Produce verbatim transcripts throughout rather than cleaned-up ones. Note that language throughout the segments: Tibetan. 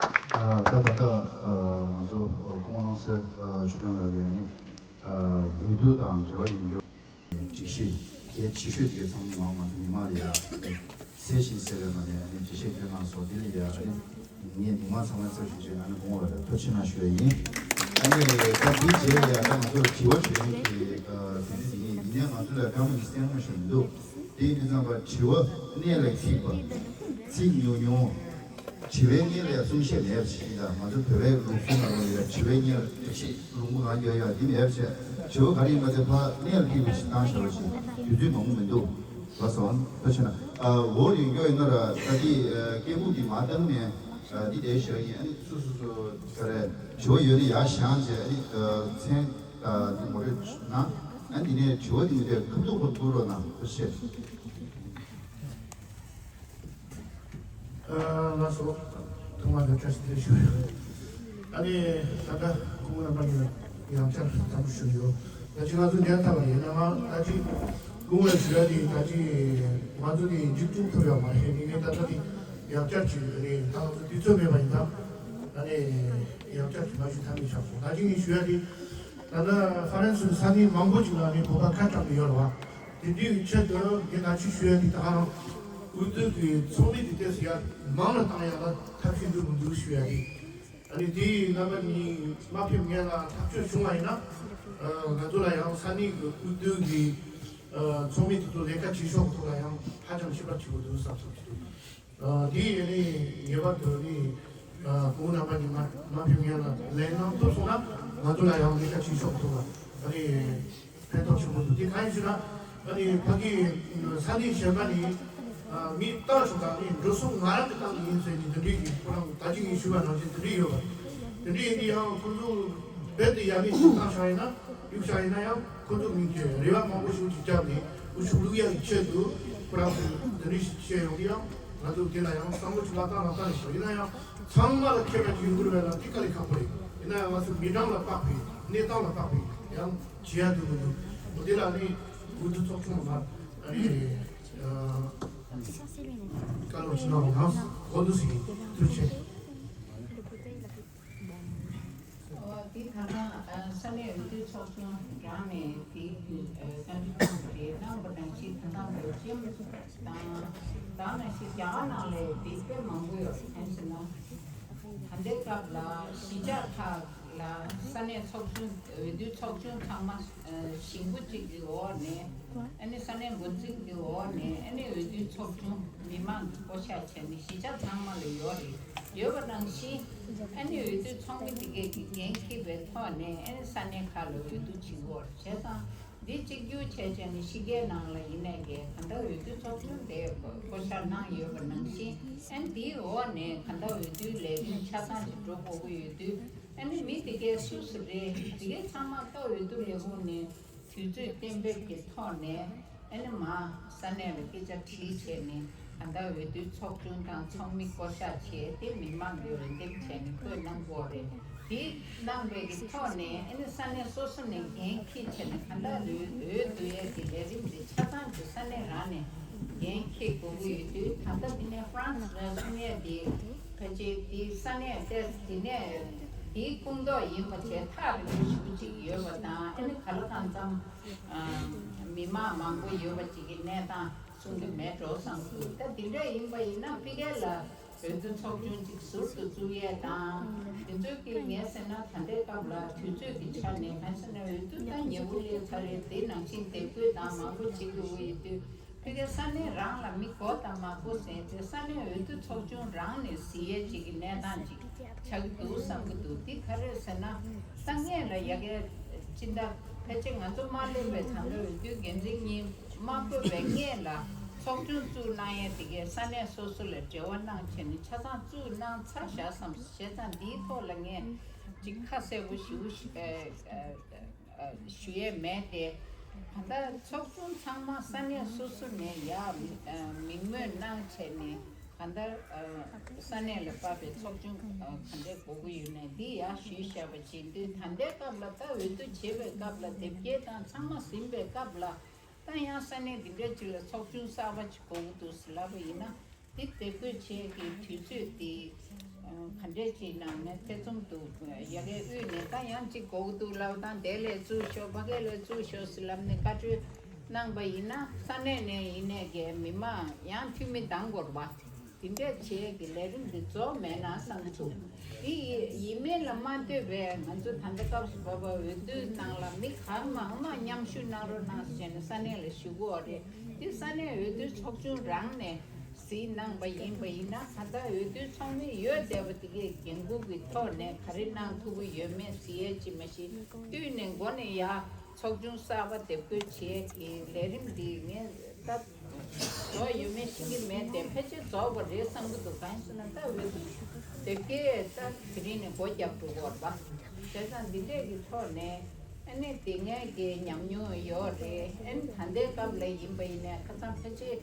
ད་ད་ལྟ་ང་ཚོ་སྐུ་ངོ་རོང་སེར་ཆོས་སྒྲོན་ལགས་ཀྱིས་ནི་འོས་བསྡུ་དང་འབྲེལ་བ་ཡོད་རྒྱུ་སྒྲིག་གཞི་གལ་ཆེ་ཤོས་དེ་ཚང་མ་ང་ཚོ་མི་མང་ལ་ཡ་གསལ་ཞིང་གསལ་བའི་ངང་ནས་ཨ་ནི་འགྲེལ་བཤད་སྐྱོན་གནང་སོང་། དེ་ལ་ཡ་ཨ་ནི་ངས་མི་མང་ཚང་མ་ཚབ་ཞུས་བྱས་ཨ་ནི་སྐུ་ངོ་ལ་ཐུགས་རྗེ་ཆེ་གནང་ཞུ་ཡ་ཡིན། ཨ་ནི་ད་དེའི་རྗེས་ལ་ཡ་ད་ང་ཚོར་དྲི་བ་དྲི་ཡོང་གི་དུས་ཚོད་དེ་ཡིན། ཡིན་ནའི་ང་ཚོ་ལ་སྐར་མ་ཉི་ཤུ་རྩ་ལྔ་ཞིག་མི་འདུག་དེ་ཡིན་དུས་ཙམ་པ་དྲི་བ་གནད་ལ་འཁེལ་བ་ཚིག་ཉུང་ཉུང་། དྲི་བའི་སྔོན་ལ་ཡང་གསུང་བཤད་མེད་པ་ཞིག་དང་། ང་ཚོ་བོད་པའི་ལུགས་སྲོལ་ནང་ལོགས་ལ་ཡང་དྲི་བའི་སྔོན་ལ་འགྲེལ་བཤད་ལུང་པ་གང་རྒྱག་ཡག་འདི་མེད་པ་བྱས། དྲི་བ་ག་རེ་ཡིན་པ་དེ་ཕར་གནད་ལ་འཁེལ་བ་ཞིག་བཏང་བཞག་པ་ཞིག་དུས་ཚོད་མང་པོ་མི་འདུག་ལགས་སོ། ད་ཕྱིན་ན་འོ་ཡོད་མཁན་ཡིན་ན་ར་ད་འདི་སྐད་འབོད་འདི་མ་བཏང་ནས་འདི་བསྡད་བཞག་ཡིན། ཨ་ནི་སུ་སུ་སུ་ག་རེ་དྲི་བ་ཡོད་ན་ཡར་བཞེངས་བྱས་ཨ་ནི་མཚན་འདི་ངོ་སྤྲོད་གནང་། ཨ་ནི་འདི་ནས་དྲི་བ་འདི་མི་འདུག་ཁ་ཐུག་ཁ་ཐུག་རོགས་གནང་། ཐུགས་རྗེ་ཆེ། ལགས་སོ། ཐོག་མར་ལ་བཀྲ་ཤིས་བདེ་ལེགས་ཞུ་ཡོད། ཨ་ནི་ད་ལྟ་སྐུ་ངོ་རྣམ་པ་གཉིས་ལ་ཡང་བསྐྱར་འཚམས་འདྲི་ཞུ་ཡོད། ད་ཅི་ང་ཚོ་ཉན་ཐབས་ལ་ཡིན་ན་ང་ད་ཅི་སྐུ་ངོ་ལ་ཞུ་ཡ་དེ་ད་ཅི་ང་ཚོ་དེ་འཇིགས་སྐྲུན་ཐུབ་ཡོད་མ་རེད། ངས་ད་ལྟ་དེ་ཡང་བསྐྱར་ཅིག་ཨ་ནི་ད་ང་ཚོ་དུས་ཚོད་མེད་པ་ཡིན་ད་ཨ་ནི་ཡང་བསྐྱར་ཅིག་མ་ཞུ་ཐབས་མེད་ཆགས་སོང་། ད་ཅི་ངས་ཞུ་ཡ་དེ། ད་ལྟ་ཧྥ་རན་སིའི་ས་གནས་མང་པོ་ཅིག་ལ་ནི་བོད་པ་ཁ་གྲགས་ཀྱི་ཡོད་རེད་བ། དེ་འདྲའི་ཆེད་དུ་ངས་ད་ཅི་ཞུ་ཡ་དེ་ད་ག་རང་འོས་བསྡུ་གི་ཚོགས་མི་དེ་ཏོག་ཙམ་ཡར་མང་ལ་བཏང་ཡ་ལ་ཐབས་ཤེས་འདུག་མི་འདུག་ཞུ་ཡ་དེ། ཨ་ནི་དེའི་རྣམ་པ་གཉིས་མ་ཕེབས་སྔོན་ལ་ཐག་གཅོད་བྱུང་བ་ཡིན་ན། ང་ཚོ་ལ་ཡང་ས་གནས་ཀྱི་འོས་བསྡུ་གི་ཚོགས་མི་དེ་ཚོ་ལས་ཀ་བྱེད་ཕྱོགས་ཐོག་ལ་ཡང་ཧ་ཅང་ཞིབ་པ་བྱེད་དགོས་འདུག་བསམ་བསམ་གྱི་འདུག་ཨ་དེ་ཡིན་ནི་ངེས་པར་དུ་ནི་ཨ་སྐུ་ངོ་རྣམ་པ་གཉིས་མ་མ་ཕེབས་སྔོན་ལ་ལན་གནང་ཐུབ་སོང་ན་ང་ཚོ་ལ་ཡང་ལས་ཀ་བྱེད་ཕྱོགས་ཐོག་ལ་ཨ་ནི་ཕན་ཐོགས་ཆེན་པོ་འདུག་དེ་གང་ཡིན་ཞུ་ན་ཨ་ནི་ཕ་གི་ས་གནས་གཞན་པ་ནི་ཨ་མི་བཏང་ཆོག་དང་ནི་འགྲོ་སོང་ང་རང་གི་བཏང་གི་ཡིན་ཟེར་ནི་འདི་འདྲའི་གི་ཁོ་རང་ད་ཅི་ངས་ཞུས་པ་ནང་བཞིན་འདི་འདྲའི་ཡོད་པ་འདི་འདྲའི་ཡིན་དུས་ཡང་ཁོ་ཚོ་རྦད་དེ་ཡ་མེད་ཞིག་བཏང་བཞག་ཡིན་ན། གཡུག་བཞག་ཡིན་ན་ཡང་ཁོ་ཚོ་མིང་གི་རེ་བ་མང་པོ་ཞིག་ཅིག་བརྒྱབ་ནས་འུ་ཆུ་བླུག་ཡག་གི་ཆེད་དུ་ཁོ་རང་ཚོས་འདི་འདྲ་ཞིག་བཤད་ཡོང་གི་ཡང་ང་ཚོ་དེ་ལ་ཡང་བསམ་བློ་ཞིག་ལག་བསྟར་ལག་བསྟར་ཞིག་ཡིན་ན་ཡང་ཚང་མ་ལ་ཁྱད་པར་ཅིག་ཡོང་གི་རེད་པས་ལ་དེ་དཀའ་ལས་ཁག་པོ་རེད། ཡིན་ན་ཡང་ང་ཚོ་མི་གྲངས་ལ་དཔག་པའི་གནས་སྟངས་ལ་དཔག་པའི་ཡང་བྱེད་ཡག་འདུག་མི་འདུག་འོ་དེ་ལ་ནི་འོས་བསྡུ་ཚོགས་ཆུང་ལ་ཨ་ནི་བཀའ་སློབ་ཅིག་གནང་བ་དང་གོ་འདུག་ཟེར་གྱི་ཐུགས་རྗེ་ཆེ། འོ་དེ་ད་ལྟ་ས་གནས་འོས་བསྡུ་ཚོགས་ཆུང་རང་ནས་དེའི་བཀའ་འདྲི་གནང་བ་རེད། གནང་བ་ནང་བཞིན་ད་ལྟ་འོས་འདེམས་དང་ད་ནང་བཞིན་རྒྱ་གར་ནང་ལ་དེ་དཔེ་མང་པོ་ཡོད་རེད། གང་ཟེར་ན་ད་ལྟའི་སྐབས་ལ་གཞིས་ཆགས་ཁག་ལ་ས་གནས་ཚོགས་ཆུང་འོས་བསྡུ་ཚོགས་ཆུང་ཚང་མ་ཞིང་པ་གཅིག་གི་འོག་ནས། ཨ་ནི་ས་གནས་འགོ་འཛིན་གྱི་འོག་ནས་ཨ་ནི་འོས་བསྡུ་ཚོགས་ཆུང་མི་མང་གི་བསྐོ་གཞག་བྱས་ནས་གཞིས་ཆགས་ཚང་མ་ལ་ཡོད་རེད། ཡོད་པ་ནང་བཞིན་ཨ་ནི་འོས་བསྡུ་ཚོགས་མི་དེ་གས་ཀྱི་འགན་འཁྱེར་བའི་ཐོག་ནས་ཨ་ནི་ས་གནས་ཁག་ལ་འོས་བསྡུ་བྱེད་ཀྱི་ཡོད་རེད། བྱས་ཙང་འདི་གཅིག་གྱུར་བྱས་བྱས་ནས་ཕྱི་རྒྱལ་ནང་ལ་ཡིན་ནའི་གས་གང་ལྟར་འོས་བསྡུ་ཚོགས་ཆུང་དེ་བསྐོ་བཞག་གནང་ཡོད་པ་ནང་བཞིན་ཨ་ནི་དེའི་འོག་ནས་གང་ལྟར་འོས་བསྡུའི་ལས་རིམ་ཆ་ཚང་ཞིག་འགྲོ་དགོས་ཀྱི་ཡོད་དུས། ཨ་ནི་མི་དེ་གས་སུ་སུ་རེད། དེ་གས་ཚང་མ་ད་འོས་བསྡུ་ལས་ཁུངས་ནས་དུས་ཚོད་གཏན་འབེབས་ཀྱི་ཐོག་ནས་ཨ་ནི་མ་ས་གནས་ལ་སྐད་ཆ་དྲིས་བྱས་ནས་ད་ལྟ་འོས་བསྡུའི་ཚོགས་ཆུང་དང་ཚོགས་མི་བསྐོ་གཞག་བྱས་ཏེ་མི་མང་གིས་འོས་འདེམས་བྱས་ནས་བསྐོས་གནང་དགོས་རེད། དེ་གནང་བའི་གི་ཐོག་ནས་ཨ་ནི་ས་གནས་སོ་སོ་ནས་འགན་འཁྱེར་བྱས་ནས་ག་འདྲ་འོས་འོས་བསྡུ་ཡས་ཀྱི་ལས་རིམ་དེ་ཆ་ཚང་གི་ས་གནས་རང་ནས་འགན་འཁྱེར་དགོས་ཀྱི་ཡོད་དུས་ད་ལྟ་དེ་ནས་ཧྥ་རན་སི་ལ་གསུང་ཡས་དེ། ཕལ་ཆེར་དེའི་ས་གནས་ཏེས་དེ་ནས་དེའི་ཁོངས་གཏོགས་ཡིན་པ་བྱས་ཐག་རིང་པོ་ཞེ་པོ་ཅིག་ཡོད་པ་དང་ཨ་ནི་ག་ལ་གང་འཚམ་མི་མང་མང་པོ་ཡོད་པ་ཅིག་གི་གནས་སྟངས་གསུང་གི་མེད་འགྲོ་བསམ་འདུག་ད་དེ་འདྲ་ཡིན་པ་ཡིན་ན་ཕ་གི་ལ་འོས་བསྡུ་ཚོགས་ཆུང་ཅིག་ཟུར་དུ་བཙུགས་ཡས་དང་དེ་ཚོའི་གི་ངས་ཟེར་ན་ད་ལྟའི་སྐབས་ལ་དུས་ཚོད་ཀྱི་ཆ་ནས་གང་ཟེར་ན་འོས་བསྡུ་ད་ཉེ་བོ་སླེབས་ཚར་རེད། དེ་ནང་བཞིན་དེབ་འགོད་དང་མང་པོ་བྱེད་དགོས་ཀྱི་ཡོད་དུས། ཕ་གིའི་ས་གནས་རང་ལ་མི་དགོས་དང་མ་དགོས་ཟེར་ཏེ་ས་གནས་འོས་བསྡུ་ཚོགས་ཆུང་རང་ནས་གཟིགས་ཡས་ཅིག་གི་གནས་སྟངས་ཅིག་ཆགས་ཀྱི་འདུག་བསམ་གྱི་འདུག་འདི་ག་རེ་ཟེར་ན་ད་སྔོན་ལ་ཡ་གི་སྤྱི་ཟླ་ཕལ་ཆེར་ང་ཚོ་མ་སླེབས་པའི་ད་ལྟ་འོས་བསྡུའི་འགན་འཛིན་གཉིས་མ་བསྐོས་པའི་སྔོན་ལ་ཚོགས་ཆུང་བཙུགས་གནང་ཡས་དེ་གའི་ས་གནས་སོ་སོ་ལ་འབྲེལ་བ་གནང་བྱས་ནས་ཆ་ཚང་བཙུགས་གནང་ཚར་བཞག་བསམ་བྱས་ཙང་འདིའི་ཐོག་ལ་ངས་ཅིག་ཁ་གསལ་པོ་ཞུ་ཞུ་ཡས་མེད་དེ། ད་ལྟ་ཚོགས་ཆུང་ཚང་མ་ས་གནས་སོ་སོ་ནས་ཡར་མི་མིང་དངོས་གནང་བྱས་ནས་གང་ལྟར་ས་གནས་ལ་དཔག་པའི་ཚོགས་ཆུང་གང་འདྲ་དགོས་ཀྱི་ཡོད་ན་འདི་ཡར་ཞུས་བཞག་པ་བྱེད་དུས་ད་ལྟའི་སྐབས་ལ་ད་འོས་བསྡུ་བྱེད་པའི་སྐབས་ལ་དེབ་སྐྱེལ་དང་ཚང་མ་ཟིན་པའི་སྐབས་ལ་ད་ཡང་ས་གནས་འདི་འདྲ་ཅིག་ལ་ཚོགས་ཆུང་གསར་པ་ཅིག་དགོས་ཀྱི་འདུག་ཟེར་ལབ་པ་ཡིན་ན། འདི་དེབ་འགོད་བྱེད་ཀྱི་དུས་ཚོད་འདི་ག་འདྲས་ཅིག་ནང་ནས་ཐེ་ཚོམ་འདུག་ཡ་གའི་དབུས་ནས་ད་ཡང་གཅིག་དགོས་ཀྱི་འདུག་ལབ་དང་དེ་ལས་བཙུགས་ཤོག་ཕ་གའི་ལས་བཙུགས་ཤོག་ཟེར་ལབ་ནས་བཀའ་འཁྲོལ་གནང་པ་ཡིན་ན་ས་གནས་ནས་ཡིན་ནས་ཀྱི་མི་མང་ཡང་འཐུས་མི་གདམ་དགོས་རེད་པ། དེ་འདྲས་བྱས་ཀྱི་ལས་རིམ་འདི་རྫོགས་མེད་ན་བསམ་གྱི་འདུག་འདི་ཡིན་མིན་ལ་མ་ལྟོས་པའི་ང་ཚོ་ད་ལྟ་སྐབས་སུ་བབས་པ་འོས་བསྡུའི་ནང་ལ་མི་གང་མང་མང་མཉམ་ཞུགས་གནང་རོགས་གནང་ཟེར་ནས་ས་གནས་ལ་ཞུ་གི་ཡོད་རེད། འདི་ས་གནས་འོས་བསྡུ་ཚོགས་ཆུང་རང་ནས་གཟིགས་གནང་པ་ཡིན་པ་ཡིན་ན་ད་ལྟ་འོས་བསྡུའི་ཚོགས་མི་ཡོད་བསྡད་པ་དེ་གའི་འགན་འཁུར་གྱི་ཐོག་ནས་ག་རེ་གནང་ཐུབ་ཀྱི་ཡོད་མེད་གཟིགས་ཡས་ཅིག་མ་གཞི་བསྟུད་ནས་འགོ་ནས་ཡར་ཚོགས་ཆུང་གསར་པ་དེབ་འགོད་བྱེད་ཀྱི་ལས་རིམ་འདི་ངས་ད་རྫོགས་ཡོད་མེད་ཤེས་ཀྱི་མེད་དེ་ཕལ་ཆེར་རྫོགས་པ་རེད་བསམ་གྱི་འདུག་གང་ཡིན་ཟེར་ན་ད་འོས་བསྡུ་དེབ་སྐྱེལ་ད་དེ་རིང་ནས་སྒོ་བརྒྱབ་འགྲོ་གི་ཡོད་རེད་པ། བྱས་ཙང་འདི་འདྲས་ཀྱི་ཐོག་ནས་ཨ་ནི་དེ་སྔའི་གི་ཉམས་མྱོང་ཡོད་རེད། ཨ་ནི་ད་ལྟའི་སྐབས་ལ་ཡིན་པ་ཡིན་ནའི་ཁ་སང་ཕལ་ཆེར་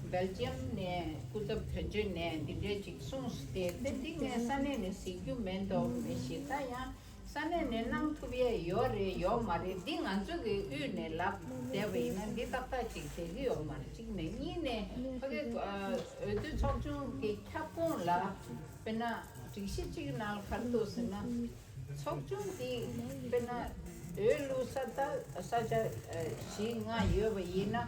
སྦེལ་ཇམ་ནས་སྐུ་ཚབ་དོན་གཅོད་ནས་འདི་འདྲས་ཅིག་གསུངས་སོང་སྟེ་དེ་འདི་ངས་ས་གནས་ནས་གཟིགས་རྒྱུ་མེད་མདོག་མེད་ཞེ་ད་ཡང་། ས་གནས་ནས་གནང་ཐུབ་ཡས་ཡོད་རེད་ཡོད་མ་རེད་འདི་ང་ཚོ་གི་དབུས་ནས་ལབ་བསྡད་པ་ཡིན་ན་འདི་ཏག་ཏག་ཅིག་བསྡད་ཀྱི་ཡོད་མ་རེད། གཅིག་ནས་གཉིས་ནས་ཕ་གི་ཨ་འོས་བསྡུ་ཚོགས་ཆུང་གི་ཁྱབ་ཁོངས་ལ་དཔེར་ན་སྒྲིག་གཞི་གཅིག་ནང་ལ་ག་རེ་འདུག་ཟེར་ན་ཚོགས་ཆུང་འདི་དཔེར་ན་འོས་བླུག་ས་ད་ས་ཆ་ཨ་བཞི་ལྔ་ཡོད་པ་ཡིན་ན་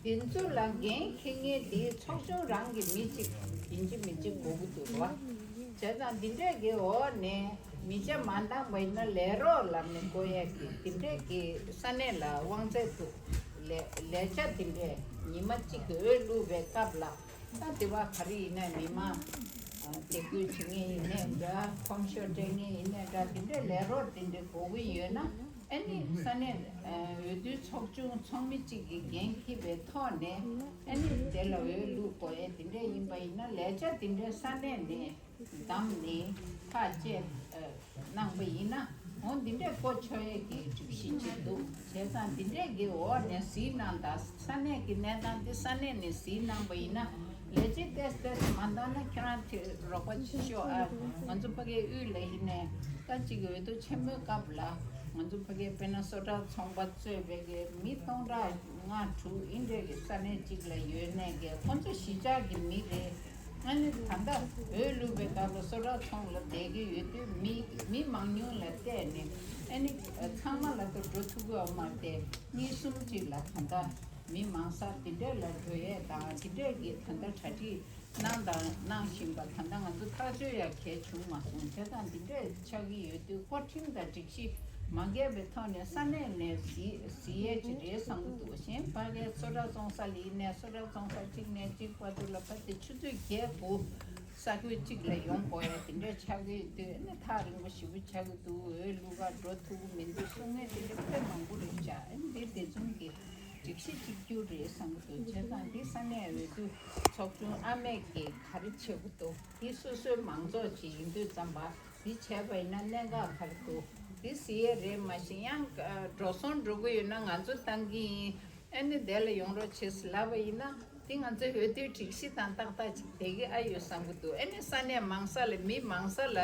འདི་ཚོ་ལ་འགན་འཁྱེར་མཁན་འདི་ཚོགས་ཆུང་རང་གི་མི་གཅིག་ཡིན་གཅིག་མིན་གཅིག་དགོས་ཀྱི་འདུག་བ། བྱས་ཙང་འདི་འདྲས་ཀྱི་འོག་ནས་མི་ཆ་མ་འདང་བ་ཡིན་ན་ལས་རོགས་ལབ་ནས་བསྐོ་ཡས་ཀྱི་འདི་འདྲས་ཀྱི་ས་གནས་ལ་དབང་ཚད་འདུག་ལས་ལས་བྱ་འདི་འདྲས་ཉི་མ་གཅིག་གི་འོས་བླུགས་པའི་སྐབས་ལ་ད་དེ་བ་ག་རེ་ཡིན་ནའི་མི་མང་དེ་འགོད་བྱེད་མཁན་ཡིན་ནའི་འདྲ་ཁོམ་ཤོ་སྤྲད་མཁན་ཡིན་ནའི་འདྲ་འདི་འདྲས་ལས་རོགས་འདི་འདྲས་དགོས་ཀྱི་ཡོད་ན་ཨ་ནི་ས་གནས་འོས་བསྡུའི་ཚོགས་ཆུང་ཚོགས་མི་གཅིག་གི་འགན་འཁྱེར་བའི་ཐོག་ནས་ཨ་ནི་དེ་ལ་འོས་བླུགས་དགོས་ཡས་འདི་འདྲས་ཡིན་པ་ཡིན་ན་ལས་བྱ་འདི་འདྲས་ས་གནས་ནས། བདམས་ནས་ཐག་བཅད་གནང་པ་ཡིན་ན་འོ་འདི་འདྲས་བསྐོ་ཆོག་ཡས་ཀྱི་སྒྲིག་གཞི་ཅིག་འདུག་བྱས་ཙང་འདི་འདྲས་ཀྱི་འོག་ནས་གཟིགས་གནང་དང་ས་གནས་ཀྱི་གནས་སྟངས་འདི་ས་གནས་ནས་གཟིགས་གནང་པ་ཡིན་ན་ལས་བྱེད་ཏོག་ཙམ་མ་འདང་ན་ཁྱེད་རང་དེ་རོགས་པ་བྱེད་ཤོག་ཨ། ང་ཚོ་ཕ་གིའི་དབུས་ལ་ཡིན་ནས་ད་ཅིག་འོས་བསྡུ་ཆེན་མོའི་སྐབས་ལ་ང་ཚོ་ཕ་གིའི་དཔེར་ན་སོ་ཊར་ཚོང་པ་གཙོས་པའི་གི་མི་སྟོང་ཕྲག་ལྔ་དྲུག་ཨིན་འདྲས་ཀྱི་ས་གནས་གཅིག་ལ་ཡོད་ནས་གི་ཁོང་ཚོ་གཞིས་ཆགས་ཀྱི་མི་རེད། ཨ་ནི་ད་ལྟ་འོས་བླུགས་པའི་སྐབས་ལ་སོ་ཊར་ཚོང་ལ་བསྡད་ཀྱི་ཡོད་དུས་མི་མི་མང་ཉུང་ལ་བལྟས་ནས་ཨ་ནི་ཚང་མ་ལ་ད་འགྲོ་ཐུབ་ཀྱི་ཡོད་མ་རེད་དེ་གཉིས་གསུམ་ཅིག་ལ་ད་ལྟ་མི་མང་ས་དེ་འདྲས་ལ་འགྲོ་ཡས་དང་དེ་འདྲས་ཀྱི་ད་ལྟ་གྲ་སྒྲིག་གནང་དང་གནང་བཞིན་པ་ད་ལྟ་ང་ཚོ་ཐག་གཅོད་ཡ་གལ་བྱུང་མ་སོང་བྱས་ཙང་འདི་འདྲས་ཆགས་ཀྱི་ཡོད་དུས་བཀོད་ཁྲིམས་དང་སྒྲིག་གཞི་མ་འགལ་བའི་ཐོག་ནས་ས་གནས་ནས་གཟིགས་གཟིགས་ཡས་ཅིག་རེད་བསམ་གྱི་འདུག་གཞན་ཕ་གའི་སོ་ཊར་བཙོང་ས་ལ་ཡིན་ནའི་སོ་ཊར་བཙོང་ས་གཅིག་ནས་གཅིག་བར་དུ་ལ་ཕ་དེ་ཆུ་ཚོད་བརྒྱད་དགུ་ས་ཁུལ་གཅིག་ལ་ཡོང་དགོས་ཡ་དེ་འདྲ་ཆགས་ཀྱི་ཡོད་དུས་ཨ་ནི་ཐག་རིང་པོ་ཞེ་པོ་ཆགས་ཀྱི་འདུག་འོས་བླུག་ག་འགྲོ་ཐུབ་ཀྱི་མི་འདུག་གསུང་མཁན་དེ་འདྲ་དཔེ་མང་པོ་རེད་ཤག་ཨ་ནི་དེ་དེ་ཚོ་གི་སྒྲིག་གཞི་གཅིག་གྱུར་རེད་བསམ་གྱི་འདུག་བྱས་ཙང་འདི་ས་གནས་འོས་བསྡུ་ཚོགས་ཆུང་ཨ་མས་ཀྱིས་ག་རེ་བྱེད་དགོས་འདུག་འདི་སོ་སོའི་མང་ཚོགས་ཅིག་ཡིན་དུས་ཙམ་པ་འདི་བྱས་པ་ཡིན་ན་གནད་འགག་ག་རེ་འདུག་འདི་གཟིགས་ཡས་རེད་མ་གཞི་ཡང་འགྲོ་སོང་འགྲོ་གི་ཡོད་ན་ང་ཚོ་བཏང་གི་ཡིན། ཨ་ནི་དེ་ལ་ཡོང་རོགས་བྱེད་ཟེར་ལབ་པ་ཡིན་ན་འདི་ང་ཚོའི་འོས་བསྡུའི་སྒྲིག་གཞི་དང་ཏག་ཏག་ཅིག་བསྡད་ཀྱི་ཨ་ཡོད་བསམ་གྱི་འདུག་ཨ་ནི་ས་གནས་མང་ས་ལ་མི་མང་ས་ལ་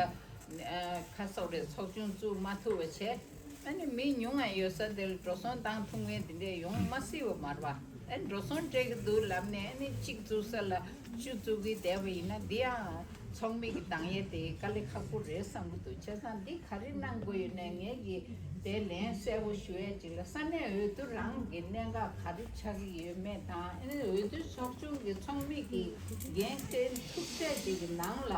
ཁ་སོག་རེད་ཚོགས་ཆུང་བཙུགས་མ་ཐུབ་པ་བྱས། ཨ་ནི་མི་ཉུང་ང་ཡོད་ས་དེ་ལ་འགྲོ་སོང་བཏང་ཐུབ་མཁན་དེ་འདྲས་ཡོང་མ་སྲིད་པ་མ་རེད་པ། ཨ་ནི་འགྲོ་སོང་སྤྲད་ཀྱི་འདུག་ལབ་ནས་ཨ་ནི་གཅིག་བཙུགས་ས་ལ་བཅུ་བཙུགས་ཀྱི་བསྡད་པ་ཡིན་ན་འདི་ཡང་ཚོགས་མི་གི་འདང་ཡས་དེ་དཀའ་ལས་ཁག་པོ་རེད་བསམ་གྱི་འདུག་བྱས་ཙང་འདི་ག་རེ་གནང་དགོས་ཡོད་ནས་ངས་ཀྱི་དེ་ལན་གསལ་པོ་ཞུ་ཡས་ཅིག་ལ་ས་གནས་འོས་བསྡུ་རང་གི་གནད་འགག་ག་རེ་ཆགས་ཀྱི་ཡོད་མེད་དང་ཨ་ནི་འོས་བསྡུ་ཚོགས་ཆུང་གི་ཚོགས་མི་གི་འགན་འཁྱེར་ཐུབ་ཚད་ཅིག་གི་ནང་ལ།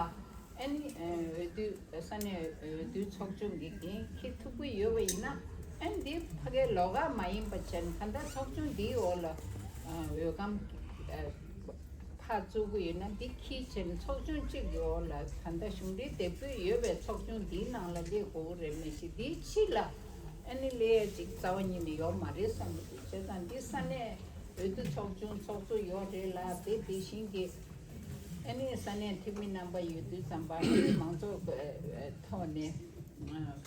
ཨ་ནི་འོས་བསྡུ་ས་གནས་འོས་བསྡུ་ཚོགས་ཆུང་གི་འགན་འཁྱེར་ཐུབ་ཀྱི་ཡོད་པ་ཡིན་ན་ཨ་ནི་འདི་ཕ་གའི་ལོགས་ཀ་མ་ཡིན་པ་བྱས་ནས་གང་ལྟར་ཚོགས་ཆུང་འདིའི་འོག་ལ་འོས་སྒམ་ཕར་བཙུགས་ཀྱི་ཡོད་ན་འདི་འཁྱེར་བྱས་ནས་ཚོགས་ཆུང་གཅིག་གི་འོག་ལ་གང་ལྟར་གཞུང་འབྲེལ་དེབ་འགོད་ཡོད་པའི་ཚོགས་ཆུང་འདིའི་ནང་ལ་སླེབས་དགོས་ཀྱི་རེད། མ་གཞི་འདིའི་ཕྱི་ལ་ཨ་ནི་སླེབས་ཡས་ཅིག་རྩ་བ་ཉིད་ནས་ཡོད་མ་རེད་བསམ་གྱི་འདུག་བྱས་ཙང་འདི་ས་གནས་འོས་བསྡུ་ཚོགས་ཆུང་ཚོགས་གཙོ་ཡོད་རེད་ལ་དེ་དེ་བཞིན་གྱི། ཨ་ནི་ས་གནས་འཐུས་མི་རྣམ་པ་ཡོད་དུས་ཙམ་པ་ཨ་ནི་མང་ཚོགས་ཀྱི་ཐོག་ནས་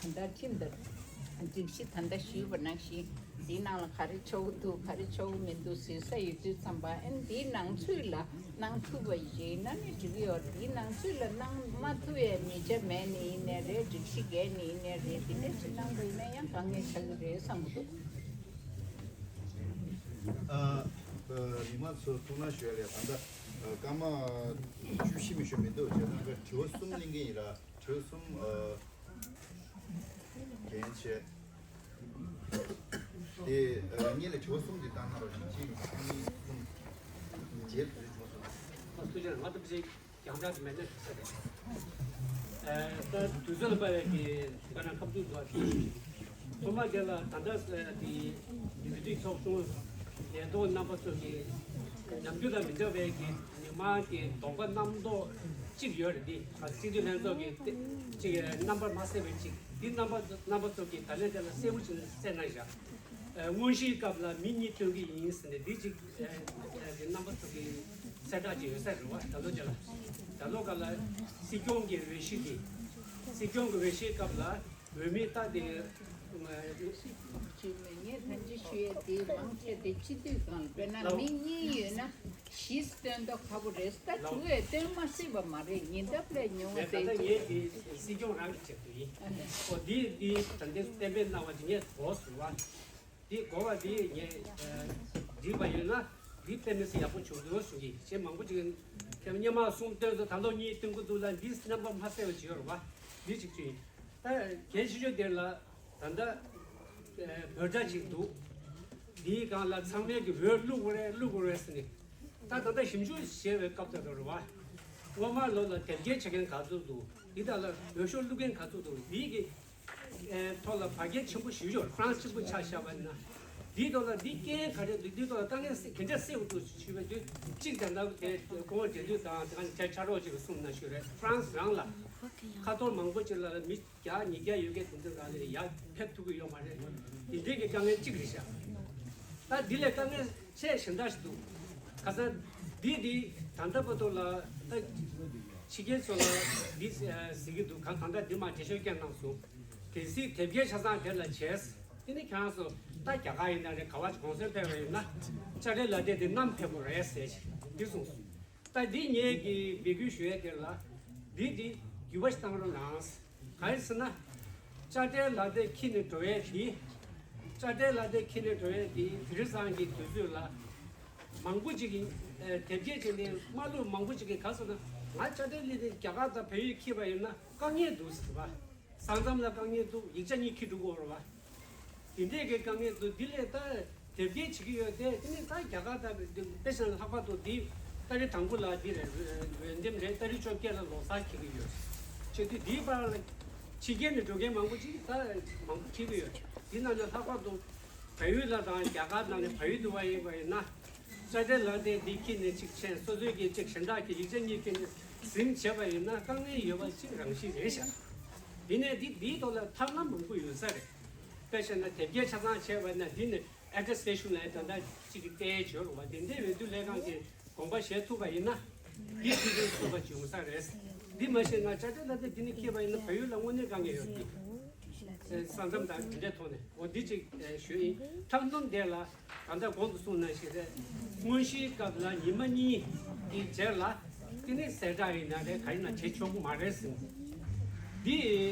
གང་ལྟར་ཁྲིམས་དང་སྒྲིག་གཞི་ད་ལྟ་ཞུས་པ་ནང་བཞིན་འདིའི་ནང་ལ་ག་རེ་ཆོག་གི་འདུག་ག་རེ་ཆོག་གི་མི་འདུག་ཟེར་ས་ཡོད་དུས་ཙམ་པ་ཨ་ནི་འདིའི་ནང་ཚུད་ལ་གནང་ཐུབ་པ་ཞིག་ཡིན་ན་ནི་འགྲིག་གི་ཡོད། འདིའི་ནང་ཚུད་ལ་གནང་མ་ཐུབ་ཡས་མི་ཆ་མེད་ནི་ཡིན་ནའི་རེད། སྒྲིག་གཞི་འགལ་ནི་ཡིན་ནའི་རེད། འདི་འདྲ་ཞིག་གནང་པ་ཡིན་ན་ཡང་དཀའ་ངལ་ཆགས་ཀྱི་རེད་བསམ་གྱི་འདུག་ཨ། མི་མང་ཚོ་ཐུགས་སྣང་ཞུ་ཡ་ལས་ད་ལྟ་ སྐར་མ་བཅུ་བཞི་མི་ཤོར་མི་འདུག་བྱས་ཙང་དྲི་བ་གསུམ་གླེང་གི་ཡིན་ར། དྲི་བ་གསུམ་འགན་བྱས། དེ་གཉིས་ལ་དྲི་བ་གསུམ་དེ་བཏང་ན་རོགས་ཞིག་གཅིག་གཉིས་གསུམ། རྗེས་སུ་ཆུང་སོང་། ཐུགས་རྗེ་ཆེ། ང་ཚོ་ཕྱིར་རྒྱང་བསྒྲགས་ཀྱི་མེད་ན་འགྲིག་ས་རེད། ཨ་ད་དུས་ཚོད་ལ་དཔག་པའི་གི་དེ་ག་ན་ཁ་ཐུག་འགྲོ་བ་དེ། ཐོག་མ་དེ་ལ་ད་ལྟ་དེ་མི་རིགས་ཚོགས་ཆུང་ལས་ཐོག་རྣམ་པ་ཚོ་གི་ནམ་རྒྱུན་དང་མི་འདྲ་བའི་གི་མི་མང་གི་གདོང་པ་རྣམ་རྟོག་གཅིག་ཡོད་རེད། འདི་ང་ཚོ་སྤྱི་འཐུས་ལྷན་ཚོགས་ཀྱི་གཅིག་རྣམ་པར་མ་གསལ་བའི་གཅིག་འདི་རྣམ་པ་རྣམ་པ་ཚོ་གི་ད་ལན་དེ་ལ་གསལ་པོ་ཞིག་གསལ་གནང་བཞག་ཨ་དངོས་གཞིའི་སྐབས་ལ་མི་གཉིས་སྟོན་གྱི་ཡིན་ཟེར་ནས་འདི་གཅིག་ཨ་ཨ་དེ་རྣམ་པ་ཚོ་གི་གསལ་བསྒྲགས་ཅིག་ཡོད་ས་རེད་བ། ད་ལོ་དེ་ལ་ད་ལོ་ག་ལ་སྲིད་སྐྱོང་གི་འོས་གཞི་དེ་སྲིད་སྐྱོང་གི་འོས་གཞིའི་སྐབས་ལ་འོས་མི་ལྟ་དེ་ཅིག་མེད། ངས་ཐམས་ཅད་ཞུ་ཡས་དེ་མང་ཆེ་དེ་སྤྱི་འཐུས་སྒང་དཔེར་ན་ལའོ། མི་གཉིས་ཡོད་ན་བཞི་སྟོན་མདོག་ཁ་པོ་རེད། ད་ལའོ། དྲུག་བས་སྟོན་མ་སྲིད་པ་མ་རེད། ཉིན་ལྟར་ལས་ཉུང་བ་ངས་ད་ལྟ་དེ་ངས་དེ་སྲིད་སྐྱོང་རང་གི་ཆེད་དུ་ཡིན། ཨ་ནི། ཨོ་དེ་དེ་ད་ལྟ་གཏན་འབེབས་གནང་བ་དེ་ངས་གོ་སོང་བ། འདི་གོ་བ་འདི་ངས་འགྲིག་པ་ཡོད་ན་འདི་དཔེ་མི་སྲིད་ཡག་པོ་བྱུང་འདུག་གསུང་གི་ཞེས་མང་པོ་ཅིག་ཁྱེད་སྙན་མ་གསུང་སྟོན་དུ་ད་ལོ་གཉིས་སྟོན་གི་འདུག་ལ། འདི་རྣམ་པ་མ་གསལ་བ་ཅིག་ཡོད་རེད་བ། འདི་ཅིག་ཅིག་ད་གལ་ཆེ་ཤོས་དེ་ལ་ད་ལྟ་འབོད་སྒྲ་ཅིག་འདུག་འདིའི་སྒང་ལ་ཚང་མས་ཀྱི་འོས་བླུག་དགོས་རེད། བླུག་དགོས་རེད་ཟེར་ནས་ད་ད་ལྟ་ཞིབ་འཇུག་བྱེད་པའི་སྐབས་དེ་རེད་བ། སྔོན་མ་ལོ་ལ་དེབ་སྐྱེལ་བྱེད་མཁན་ག་ཚོད་འདུག་འདི་དག་ལ་འོས་ཤོག་བླུག་མཁན་ག་ཚོད་འདུག་འདིའི་གི་ཨེ་ཐོག་ལ་བར་ཁྱད་ཆེན་པོ་ཞིག་ཡོད། ཧྥ་རན་སི་གཅིག་པུ་ཆ་བཞག་པ་ཡིན་ན། འདིའི་ཐོག་ལ་འདི་རྐྱེན་ག་རེ་འདུག་འདིའི་ཐོག་ལ་དཀའ་ངལ་སེ་ག་འདྲ་སེལ་དགོས་འདུག་ཞུས་པའི་དུས་གཅིག་ད་ལྟ་དེ་སྐུ་ངོ་འབྲེལ་མཐུད་དང་དེ་ག་ནས་ཆ་ཆ་རོགས་གཅིག་གིས་གསུངས་ན་ཞུ་རེད། ཧྥ་རན་སི་རང་ལ་ཁ་ཐོར་མང་པོ་ཅིག་ལ་མི་བརྒྱ་ཉིས་བརྒྱ་ཡོད་མཁན་དེ་ཚོ་རང་ལ་ཡར་ཕེབས་ཐུབ་ཀྱི་ཡོད་མ་རེད། འདི་འདྲའི་གི་དཀའ་ངལ་གཅིག་རེད་ཤག་ད་འདི་ལས་དཀའ་ངལ་ཆེ་གཞན་དག་ཞིག་འདུག་ཁ་སང་འདི་འདི་ད་ལྟ་བར་དུ་ལ་ད་ཕྱི་རྒྱལ་ཚོ་ལ་འདི་ཟེར་གྱི་འདུག་ག་གང་ལྟར་འདི་མ་འགྲེལ་བཤད་བསྐྱོན་གནང་སོང་། གལ་སྲིད་དེབ་སྐྱེལ་ཆ་ཚང་དེ་ལ་བྱས། དེ་ནི་ཁྱེད་རང་ཚོ་ད་རྒྱ་གར་ཡིན་ན་རེད། ག་བ་གོང་སོན་ཕེབས་པ་ཡིན་ན་དཔྱ་ཁྲལ་ལག་དེབ་དེ་བསྣམས་ཕེབས་དགོས་རེད་ཟེར་ཞིག་འདི་གསུངས་སོང་། ད་འདི་ངེད་ཀྱིས་འབོད་སྐུལ་ཞུ་ཡས་དེ་ལ་འདི་འདི་འགྱུར་བ་ཞིག་བཏང་རོགས་གནང་། གང་ཡིན་ཟེར་ན། དཔྱ་ཁྲལ་ལག་དེབ་འཁྱེར་ནས་འགྲོ་ཡས་འདི། དཔྱ་ཁྲལ་ལག་དེབ་འཁྱེར་ནས་འགྲོ་ཡས་འདི་དེ་རིང་སང་གི་དུས་ཚོད་ལ། མང་པོ་ཅིག་གིས་ཨ་དེབ་སྐྱེལ་བྱས་ནས་མ་ལུས་མང་པོ་ཅིག་གིས་ག་ཟེར་ན། ང་དཔྱ་ཁྲལ་ལས་དེ་རྒྱ་གར་དང་བལ་ཡུལ་འཁྱེར་བ་ཡིན་ན་དཀའ་ངལ་འདུག་ཟེར་བ། ས་མཚམས་ལ་དཀའ་ངལ་འདུག་ཡིག་ཆ་གཉིས་འཁྱེར་འགྲོ་དགོས་རེད་བ། དེ་འདྲས་ཀྱི་དཀའ་ངལ་འདུག་འདི་ལས་ད་དེབ་སྐྱེལ་བྱེད་ཀྱི་ཡོད་དེ། དེ་ནི་ད་རྒྱ་གར་དང་དཔེ་ཆ་ལྷག་པར་དུ་འདི་ཏ་རིག་དང་པོ་ལ་འདི་རེད། འོས་འདེམས་རེད། ཏ་རིག་བཅོ་བརྒྱད་ལ་ལོ་གསར་འཁེལ་གྱི་ཡོད། བྱས་དུས་འདིའི་བར་ལ་ཕྱི་རྒྱལ་ནས་འགྲོ་མཁན་མང་པོ་ཅིག་ད་མང་པོ་འཁེལ་གྱི་ཡོད། འདི་ནང་ནས་ལྷག་པར་དུ་བལ་ཡུལ་ལ་དང་རྒྱ་གར་ནང་ནས་བལ་ཡུལ་དུ་བ་ཡིན་པ་ཡིན་ན། དཔྱ་ཁྲལ་ལག་དེབ་འདི་འཁྱེར་ནས་ཅིག་ཕྱིན། སོ་སོའི་གི་ཅིག་གཞན་དག་གི་ཡིག་ཆ་གཉིས་འཁྱེར་ནས་ཟིན་བྱས་པ་ཡིན་ན་དཀའ་ངལ་ཡོད་པ་ཅིག་རང་བཞིན་རེད་ཤག་དེ་ནས་འདི་འདིའི་ཐོག་ལ་ཐབས་ལམ་མང་པོ་ཡོད་ས་རེད། དཔེ་བྱས་ན་དེབ་སྐྱེལ་ཆ་ཚང་བྱས་པ་ན་འདི་ནས་ཨེ་ཌི་རེ་སི་སི་ཊེ་ཤན་ལ་ད་ལྟ་ཅིག་གི་བལྟས་བྱོས་རོགས་པ། དེ་འདྲའི་འོས་བསྡུ་ལས་ཁང་གི་དགོངས་པ་བཞེས་ཐུབ་པ་ཡིན་ན་འདི་ཕྱི་དྲོའི་ཚོགས་པ་བྱུང་ས་རེད། འདི་མ་ཤེས་ན་དཔྱ་ཁྲལ་ལག་དེབ་འདི་ནས་འཁྱེར་བ་ཡིན་ན་བལ་ཡུལ་ལ་དངོས་གནས་དཀའ་ངལ་ཡོད་ཀྱི། ས་མཚམས་དང་དེ་འདྲའི་ཐོག་ནས་འོ་འདི་ཅིག་ཞུ་ཡིན། ཐབས་སྡོམ་དེ་ལ་ད་ལྟ་གོང་དུ་གསུངས་ནང་བཞིན་རེད། དངོས་གཞིའི་སྐབས་ལ་ཉི་མ་གཉིས་ཀྱི་རྗེས་ལ་དེ་ནི་གསལ་བསྒྲགས་ཡིན་ན་རེད། ག་ཡིན་ན་བྱེད་ཆོག་གི་མ་རེད་ཟེར། འདི་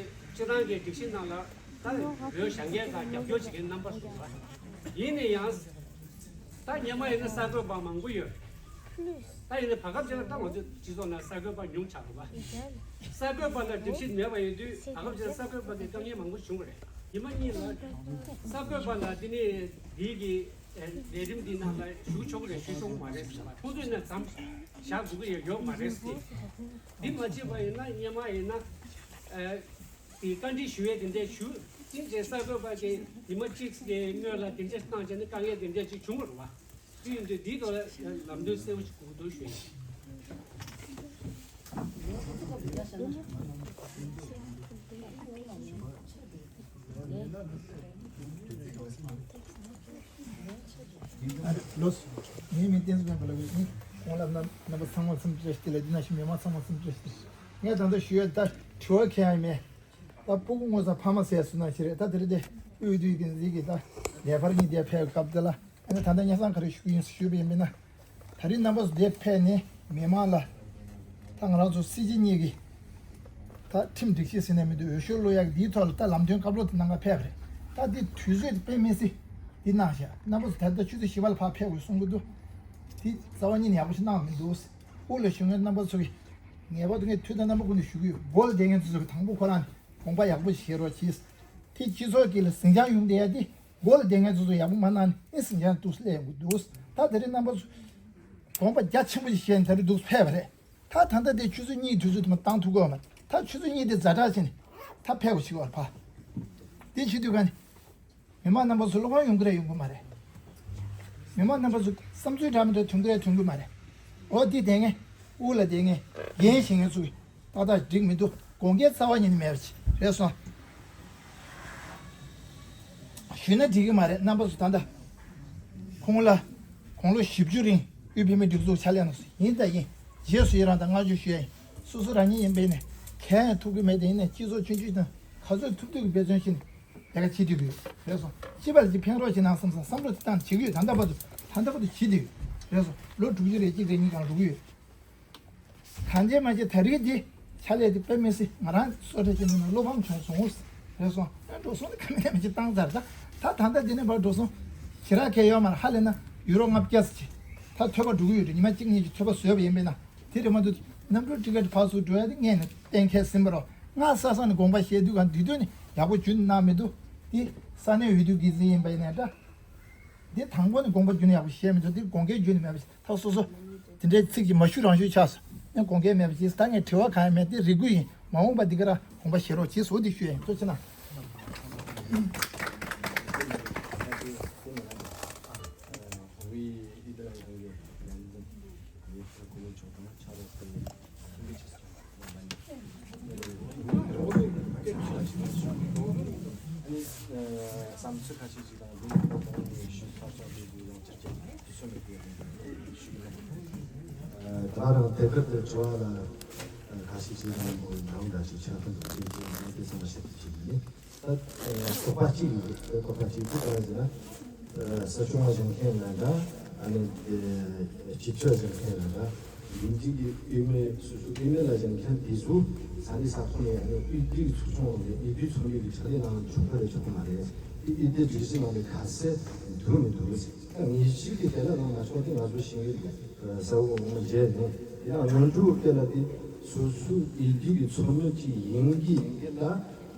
སྤྱི་བཏང་གི་སྒྲིག་གཞི་ནང་ལ་ད་འོས་བཞེངས་མཁན་དང་རྒྱབ་སྐྱོར་བྱེད་མཁན་རྣམ་པ་ཞིག་རེད། ཡིན་ན་ཡང་ད་སྔོན་མ་ཡིན་ན་གསར་འགོད་པ་མང་པོ་ཡོད། ད་ཡིན་ན་བར་སྐབས་ཅིག་ལ་ད་ང་ཚོ་སྤྱི་ཚོགས་ནང་གསར་འགོད་པ་ཉུང་ཆགས་རེད་པ། གསར་འགོད་པ་ལ་སྒྲིག་གཞི་མེད་པ་ཡིན་དུས་བར་སྐབས་ཅིག་ལ་གསར་འགོད་པ་གི་དཀའ་ངལ་མང་པོ་བྱུང་བ་རེད། ཉི་མ་གཉིས་ལ་གསར་འགོད་པ་ལ་དེ་ནས་འདིའི་གི་ལས་རིམ་འདི་ནང་ལ་ཞུགས་ཆོག་གི་རེད། ཞུགས་ཆོག་གི་མ་རེད་ཟེར་བ། ཁོང་ཚོས་ན་མཚམས་བཞག་དགོས་ཀྱི་ཡོད་མ་རེད་ཟེར། འདི་མ་བྱས་པ་ཡིན་ན་སྔོན་མ་ཡིན་ན་དེ་བཀའ་འདྲི་ཞུ་ཡས་དེ་འདྲས་ཞུ། ཅིན་ཅེ་གསར་འགོད་པ་གི་ཉི་མ་གཅིག་གི་སྔོན་ལ་དེ་འདྲས་བཏང་བྱས་ནས་དཀའ་ངལ་དེ་འདྲས་ཅིག་བྱུང་བ་རེད་པ། དེ་ཡིན་དུས་འདིའི་ཐོག་ལ་ལམ་སྟོན་གསལ་པོ་ཞིག་དགོས་འདུག་ཞུ་ཡིན། ལོས། ངའི་མིང་བསྟན་འཛིན་སྤེན་པ་ལགས་ཡིན། ཁོང་ལ་རྣམ་རྣམ་པ་ཚང་མ་འཚམས་འདྲི་ཞུ། དེ་ལ་འདི་ན་ཞུ་མི་མང་ཚང་མ་འཚམས་འདྲི་ཞུ། ངས་ད་ལྟ་ཞུ་ཡ་ད་དྲི་བ་གང་ཡང་མེད། ད་སྤུ་གུ་ངོ་ཚ་ཕ་མ་ཟས་སུ་ན་ཞིག་རེད། ད་དེ་རེད་དེ་དབུས་འདུས་ཀྱི་འཛིན་གྱི་ད་ལས་ཕར་གཉིས་དེ་ཕེབས་སྐབས་དེ་ལ་ཨ་ནི་ད་ལྟ་སྙན་སེང་ག་རེ་ཞུ་གི་ཡིན་ཞུས་པ་ཡིན་ན། ད་རིང་རྣམ་པ་ཚོ་དེ་ཕེབས་ནས་མི་མང་ལ་ད་ང་རང་ཚོ་སྲིད་སྤྱི་གཉིས་ཀྱི་ད་ཁྲིམས་སྒྲིག་གཞི་ཟེར་ན་མི་འདུག་འོས་ཤོག་བླུག་ཡག་འདིའི་ཐོག་ལ་ད་ལམ་སྟོན་བཀའ་སློབ་དེ་གནང་ག་ཕེབས་པ་རེད། ད་འདི་དུས་ཚོད་དེ་དཔེ་མི་སྲིད་འདི་གནང་བཞག་རྣམ་པ་ཚོ་ད་ལྟ་ཆུ་ཚོད་བཞི་པ་ལ་ཕར་ཕེབས་དགོས་གསུང་གི་འདུག་དེ་རྩ་བ་ཉིད་ནས་ཡག་པོ་ཞིག་གནང་མི་འདུག་དབུ་ལ་བཞུགས་མཁན་རྣམ་པ་ཚོ་གིས་ངེས་པར་དུ་ངས་ཐུགས་དམ་རྣམ་པ་ཀུན་ཏུ་ཞུ་གི་ཡོད། སྒོ་ལ་བསྡད་མཁན་ཚོ་ཚོ་གིས་དང་པོ་ཁོ་རང་ནས་དགོངས་པ་ཡག་པོ་ཞིག་བཞེས་རོགས་གྱིས། དེ་སྤྱི་ཚོགས་དཀྱིལ་ལ་ཟིང་ཆ་ཡོང་བསྡད་ཡ་དེ་སྒོ་ལ་བསྡད་མཁན་ཚོ་ཚོ་ཡག་པོ་མ་གནང་ན་ཨེ་ཟིང་ཆ་འདུག་སླེབས་ཡོང་གི་འདུག་ད་དེ་རིང་རྣམ་པ་ཚོ་དགོངས་པ་རྒྱ་ཆེན་པོ་ཞིག་བཞེས་ནས་ད་རེས་འདུག་ཕེབས་པ་རེད། ད་ད་ལྟ་དེ་ཆུ་ཚོད་གཉིས་དུས་ཚོད་དུ་མ་བཏང་ཐུབ་ཀྱི་ཡོད་མ་རེད། ད་ཆུ་ཚོད་གཉིས་དེ་ཛ་དྲག་བྱས་ནས་ད་ཕེབས་པ་ཞིག་བར་ཕ། དེ་བྱེད་དུས་ག་ནས། མི་མང་རྣམ་པ་ཚོ་བློ་ཕམ་ཡོང་གི་རེད་ཡོང་གི་མ་རེད། མི་མང་རྣམ་པ་ཚོ་བསམ་ཚུལ་འདྲ་མི་འདྲ་ཐོན་གི་རེད་ཐོན་གི་མ་རེད། འོ་དེ་དེ་ངས་དབུ་ལ་དེ་ངས་འགན་བཞེས་མཁན་ཚོ་གིས་ཏག་ཏག་འགྲིག་མི་འདུག་དགོངས་འགལ་རྩ་བ་ཉིད་ནས་མེད་པ་ཅིག་རེད་སོང་། ཞུས་ན་འགྲིག་གི་མ་རེད། རྣམ་པ་ཚོ་ད་ལྟ་ཁོང་ལ་དགུང་ལོ་བཞི་བཅུ་རིང་དབུས་བོད་མིའི་སྒྲིག་འཛུགས་ཕྱག་ལས་གནང་སོང་། ཡིན་ད་ཡིན། རྗེས་སུ་ཡི་རང་དང་བསྔགས་བརྗོད་ཞུ་ཡ་ཡིན། སོ་སོ་རང་ཉིད་ཡིན་པས་ནས་གང་ཡང་ཐུབ་ཀྱི་མེད་དེ། ཡིན་ནས་སྤྱི་ཚོགས་ཆུང་ཆུང་དང་ག་ཚོད་ཐུབ་ཐུབ་ཀྱི་འབད་བརྩོན་བྱས་ནས་ལས་ཀ་བྱེད་བསྡད་ཀྱི་ཡོད་རེད་སོང་། སྤྱི་པ་ལ་ཅིག་ཕན་རོགས་བྱེད་ན་བསམ་བསམ་བསམ་བློ་དེ་བཏང་བྱེད་ཀྱི་ཡོད། ད་ལྟ་བར་དུ་ད་ལྟ་བར་དུ་བྱེད་བསྡད་ཡོད་རེད་སོང་། ལོ་དྲུག་ཅུ་རེ་གཅིག་རེ་གཉིས་སྒང་འགྲོ་གི་ཡོད། གང་བྱས་མ་བྱས་ད་རེས་འདི་ཕྱག་ལས་འདི་དཔེ་མི་སྲིད་ང་རང་སོ་སོ་བྱས་ནས་བློ་ཕམ་བྱུང་སོང་རེད་སོང་། ཨ་འགྲོ་སོང་ནི་ཁ་མི་ལས་མི་བྱེད་བཏང་ཚར། ད་ད་ད་ལྟ་འདི་ནས་ཕར་འགྲོ་སོང་ཞེ་དྲག་གལ་ཡོད་མ་རེད། ཧ་ལས་ན་ཡུ་རོ་ལྔ་བརྒྱ་ཙམ་བྱས་ད་ཐོས་པ་འགྲོ་གི་ཡོད་རེད། ཉི་མ་གཅིག་གཉིས་ཀྱི་ཐོས་པ་བཟོས་པ་ཡིན་པས་ན། དེ་རེད་མ་གཏོགས་རྣམ་གྲོལ་ཊི་ཀེ་ཊི་ཕར་ཚུར་འགྲོ་ཡ་དེ་ངས་ནི་གཏན་འཁེལ་ཟིན་པ་རེད། སྔ་ས་ས་ནས་དགོངས་པ་བཞེས་དུས་ག་འདི་དོན་ནི་ཡག་པོ་བརྒྱུད་གནང་མི་འདུག་དེ་ས་གནས་འོས་བསྡུ་འགན་འཛིན་ཡིན་པ་ཡིན་ནའི་འདྲ། འདི་དང་པོ་ནས་དགོངས་པ་བརྒྱུད་ནས་ཡག་པོ་བཞེས་མི་འདུག་དེ་དགོངས་འགལ་བརྒྱུད་ནས་མེད་པ་ཞིག་ད་སོ་སོ་དེ་འདྲའི་ཚིག་ཅིག་མ་ཞུ་རང་ཞུ་ཆགས་སོང་། ཡང་དགོངས་འགལ་མེད་པ་ཞིག་ད་ངས་དྲི་བ་གང་ཡང་མེད། དེ་རེ་སྐུལ་ཡིན། མ་འོངས་པ་འདི་ག་ར་དགོངས་པ་བཞེས་རོགས་གྱིས་ཟེར་འོ་དེ་ཞུ་ཡ་ཡིན། ཐུགས་རྗེ་གནང་། བསམ་ཚུལ་ཁ་ཤས་ཤིག་དང་འདི་ནི་ད་ལྟ་ནས་ཞུ་ཚར་ཚར་དུས་ཀྱི་ཡང་ཆ་རྐྱེན་དུས་ཚོད་མེད་པའི་དབང་གིས་ཞུ་གི་མེད། ད་རང་དེ་གར་དུ་དྲི་བ་ལ་ཁ་ཤས་ཤིག་དང་མོ་ནང་འདྲ་ཞིག་ཆ་མཐུན་དུ་བྱེད་ཀྱི་ཡང་དེ་ཚང་མ་བཤད་ཐུབ་ཀྱི་མིན། ད་ཚོགས་པ་གཅིག་ཡིན་དགོས། ཚོགས་པ་གཅིག་ཅི་ལྟར་ཟེར་ན། ས་སྐྱོང་བ་བཞེངས་མཁན་ལ་འདྲ། ཨ་ནི་སྤྱི་ཚོགས་བཞེངས་མཁན་ལ་འདྲ། མི་འཇིགས་ཀྱི་དབུས་མེད་སོ་སོ་དབུས་མེད་ལ་བཞེངས་མཁན་དེ་ཚོ་ས་གནས་ས་ཐོག་ནས་ཨ་ནི་དབུས་སྒྲིག་ཚོགས་ཆུང་ནས་དབུས་སྒྲིག་ཚོགས་མི་གི་ཕྱག་ལས་གནང་ཆོག་གི་རེད་ཆོག་གི་མ་རེད། དབུས་སྒྲིག་སྒྲིག་གཞི་ནང་ནས་ག་ཚད་འདུག་མི་འདུག་ཟེར། ད་ངེས་ཤེས་ཀྱི་དེ་ལ་ནང་མ་ཆོག་དེ་ང་ཚོ་ཤེས་ཀྱི་རེད། ས་འོག་ངོ་མ་བརྗེད་ནས་དེ་ཡང་ཡོན་ཀྲུའུ་སྐད་ལ་དེ་སོ་སོའི་ཡིག་རྒྱུགས་ཀྱི་ཚོགས་མི་གཅིག་ཡིན་གྱི་ཡིན་གྱི་ད་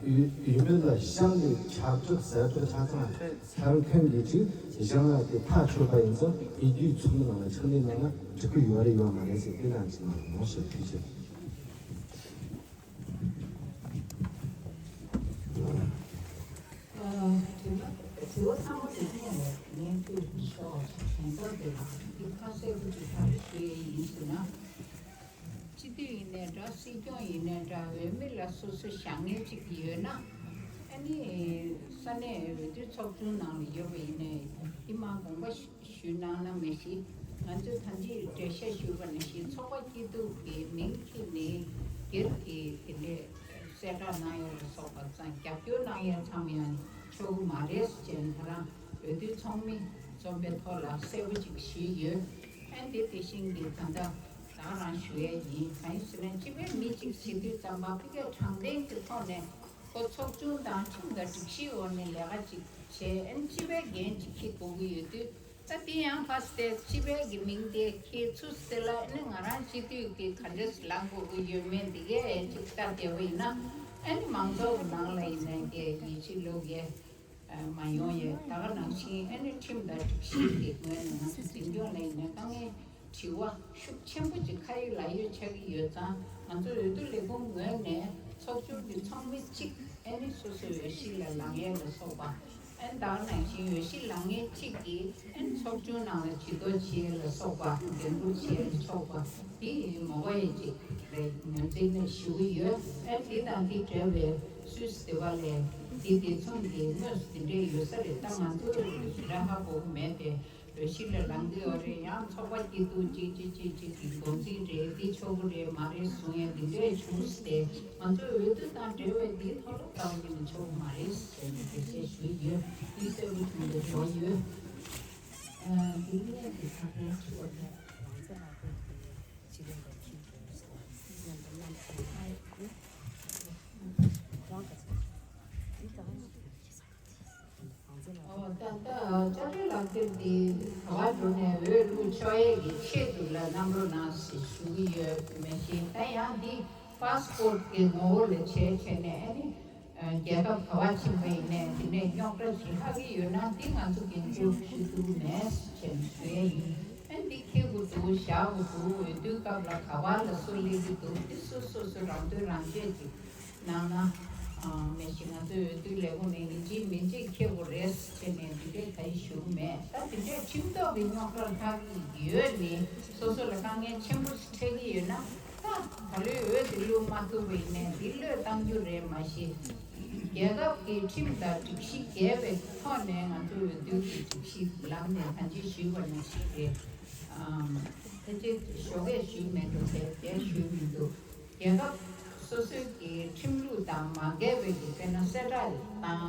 ཡུལ་མི་ལ་ཤ་ལས་ཁྱབ་བསྒྲགས་ཟེར་ཐོག་ཆ་ཚང་ཚར་མཁན་གྱི་ཅིག་གཞན་ལ་དེ་ཐག་ཆོད་པ་ཡིན་ཙང་ཡིག་རྒྱུགས་ཚོགས་མི་ནང་ལ་ཕྱག་ལས་གནང་ན་འགྲིག་གི་ཡོད་རེད་ཡོད་མ་རེད་ཟེར་དེ་ལ་ཅིག་མ་མོ་ཞིག་ཐུགས་རྗེ་ཆེ། དྲི་བ་དྲི་བ་ཚང་མ་དེ་ནས་ངས་དུས་ཤོག་གཞན་དག་དེ་ལ་འདི་ཁ་གསལ་པོ་ཅིག་ག་རེ་ཞུ་ཡས་ཡིན་ཟེར་ན། སྤྱི་འཐུས་ཡིན་ནའི་འདྲ། སྲིད་སྐྱོང་ཡིན་ནའི་འདྲ། འོས་མི་ལ་སོ་སོ་བཞེངས་མཁན་གཅིག་ཡོད་ན། ཨ་ནི་ས་གནས་འོས་བསྡུ་ཚོགས་ཆུང་ནང་ལ་ཡོད་པ་ཡིན་ནའི་འདི་མ་དགོངས་པ་ཞུ་གནང་ན་མི་ཤེས། ང་ཚོས་ད་ལྟའི་འགྲེལ་བཤད་ཞུས་པ་ནང་བཞིན་ཚོགས་པ་སྐྱིད་སྡུག་གི་མིང་ཁྱེར་ནས་སྒེར་གྱི་དེ་འདྲའི་གསལ་བསྒྲགས་གནང་ཡ་ལ་སོགས་པ་ཙང་རྒྱབ་སྐྱོར་གནང་ཡ་ཚང་མ་ཡང་ཆོག་གི་མ་རེད་ཟེར་ནས་ང་རང་འོས་བསྡུ་ཚོགས་མི་འཛོམས་པའི་ཐོག་ལ་གསལ་པོ་ཅིག་ཞུས་ཡོད། ཨ་ནི་དེ་དེ་བཞིན་གྱི་ད་ལྟ་ད་ག་རང་ཞུ་ཡས་ཡིན། གང་ཡིན་ཟེར་ན་སྤྱི་པའི་མི་གཅིག་བྱེད་དུས་ཙམ་པ་ཕ་གིའི་དྲང་བདེན་གྱི་ཐོག་ནས་ཁོ་ཚོགས་ཆུང་དང་ཁྲིམས་དང་སྒྲིག་གཞིའི་འོག་ནས་ལས་ཀ་ཅིག་བྱས། ཨ་ནི་སྤྱི་པའི་འགན་ཅིག་འཁྱེར་དགོས་ཀྱི་ཡོད་དུས། ད་དེ་ཡང་ཕ་སྟེ་སྤྱི་པའི་གི་མིང་དེ་ཁྱེད་ཚུར་སྟེ་ལ་ཨ་ནི་ང་རང་སྤྱི་འཐུས་ཀྱི་ག་འདྲས་ལངས་དགོས་ཀྱི་ཡོད་མེད་འདི་གས་ཅིག་ལྟ་བསྡད་པ་ཡིན་ན། ཨ་ནི་མང་ཚོགས་ཀྱི་ནང་ལ་ཡིན་ནའི་གས་ཡིད་ཆེས་ལོག་གས་མ་ཡོང་ཡས། ད་ག་ནང་བཞིན་ཨ་ནི་ཁྲིམས་དང་སྒྲིག་གཞི་གི་ངོས་ནས་ང་ཚོ་འཛིན་སྐྱོང་ལ་ཡིན་ནའི་དཀའ་ངལ་དྲི་བ་ཤུགས་ཆེན་པོ་ཅིག་ཁ་ཡོད་ལག་ཡོད་ཆགས་ཀྱི་ཡོད་ཙང་། ང་ཚོ་འོས་བསྡུ་ལས་ཁུངས་ངོས་ནས་ཚོགས་ཆུང་གི་ཚོགས་མི་གཅིག་ཨ་ནི་སོ་སོའི་འོས་གཞི་ལ་ལངས་ཡས་ལ་སོགས་པ། ཨ་ནི་ད་ག་ནང་བཞིན་འོས་གཞི་ལངས་མཁན་གཅིག་གིས་ཨ་ནི་ཚོགས་ཆུང་ནང་ལ་ཇུས་གཏོགས་བྱེད་ཡས་ལ་སོགས་པ། འགན་འཁུར་བྱེད་ཡས་ལ་སོགས་པ་འདི་མོ་བ་ཡས་ཅིག་རེད། ངོས་འཛིན་ནས་ཞུ་གི་ཡོད། ཨ་ནི་འདི་དང་འདི་འབྲེལ་བའི་སུད་སི་དེ་བ་ལས་འདི་དེ་མཚུངས་ཀྱི་དངོས་སུ་དེ་འདྲས་ཡོད་ས་རེད། ད་ང་ཚོ་ར་ཧ་གོ་གི་མེད་པས། འོས་གཞི་ལ་ལངས་ཀྱི་ཡོད་རེད། ཡང་ཚོགས་པ་སྐྱིད་སྡུག་གཅིག་གཅིག་གཅིག་གཅིག་གི་འགོ་འཛིན་རེད། འདི་ཆོག་གི་རེད་མ་རེད་གསུང་ཡ་འདི་འདྲས་བྱུང་སྟེ། ང་ཚོ་འོས་བསྡུ་དང་འབྲེལ་བའི་འདིའི་ཐོག་ལ་ལྟ་བ་འདི་ནི་ཆོག་གི་མ་རེད་ཟེར་ནས་འགྲེལ་བཤད་ཞུས་ཡོད། འདི་གསལ་པོ་བྱུང་བའི་རེ་བ་ཡོད། ཨ། འདི་ནས་འདི་ཁ་ཕན་ཆུ་བ་ལ། ཨོ། ད་ལྟ་ཅ་ལག་ལག་ཁྱེར་འདི་ད་ ག་བ་འགྲོ་ནས་འོས་བླུག་ཆོག་ཡས་ཀྱི་ཆེད་དུ་ལ་གནང་རོགས་གནང་ཞེས་ཞུ་གི་ཡོད་མེད་ཤེས། ད་ཡང་འདི་པཱ་སི་པོར་ཊི་གི་ངོ་བོ་ལ་བྱས་བྱས་ནས་ཨ་ནི་རྒྱལ་ཁབ་ག་བ་ཕྱིན་པ་ཡིན་ནའི་དེ་ནས་རྙོག་དྲ་ཞིག་ལྷག་གི་ཡོད་ན་འདི་ང་ཚོ་འགན་འཁུར་ཞུ་ཐུབ་མེད་ཅེས་ཞུ་ཡས་ཡིན། ཨ་འདི་འཁྱེར་དགོས་འདུག་བཞག་དགོས་འདུག་འོས་བསྡུའི་སྐབས་ལ་ག་བ་ལ་སུ་སླེབས་ཀྱི་འདུག་འདི་སོ་སོ་སོ་རང་འདོད་རང་གཅེས་ཅིག་གནང་ན། མེད་ཤིང་ང་ཚོའི་འོས་བསྡུ་ལས་ཁུངས་ནས་ཡིན་གཅིག་མིན་གཅིག་འཁྱེར་དགོས་རེད་ཟེར་ནས་འདི་འདྲས་ག་ཡི་ཞུ་མེད། ད་འདི་འདྲས་ཁྲིམས་ཐོག་གི་རྙོག་དྲ་ལྷག་གི་ཡོད་ནི་སོ་སོ་ལ་དཀའ་ངལ་ཆེན་པོ་ཞིག་འཕྲད་ཀྱི་ཡོད་ན། ད་ད་ལོའི་འོས་འདི་བླུག་མ་ཐུབ་པ་ཡིན་ནའི་འདི་བློས་བཏང་རྒྱུ་རེད་མ་གཞི། རྒྱལ་ཁབ་ཀྱི་ཁྲིམས་དང་སྒྲིག་གཞི་འགལ་བའི་ཐོག་ནས་ང་ཚོའི་འོས་བསྡུ་གི་སྒྲིག་གཞི་ལམ་ནས་ད་ཅི་ཞུས་པ་ནང་བཞིན་རེད། ཕལ་ཆེར་ཞོགས་ཀས་ཞུས་མེད་འགྲོ་ཟེར་བསྡད་ཞུས་མི་འདུག་རྒྱལ་ཁབ་སོ་སོའི་གི་ཁྲིམས་ལུགས་དང་མ་འགལ་བའི་གི་དཔེར་ན་གསལ་བསྒྲགས་དང་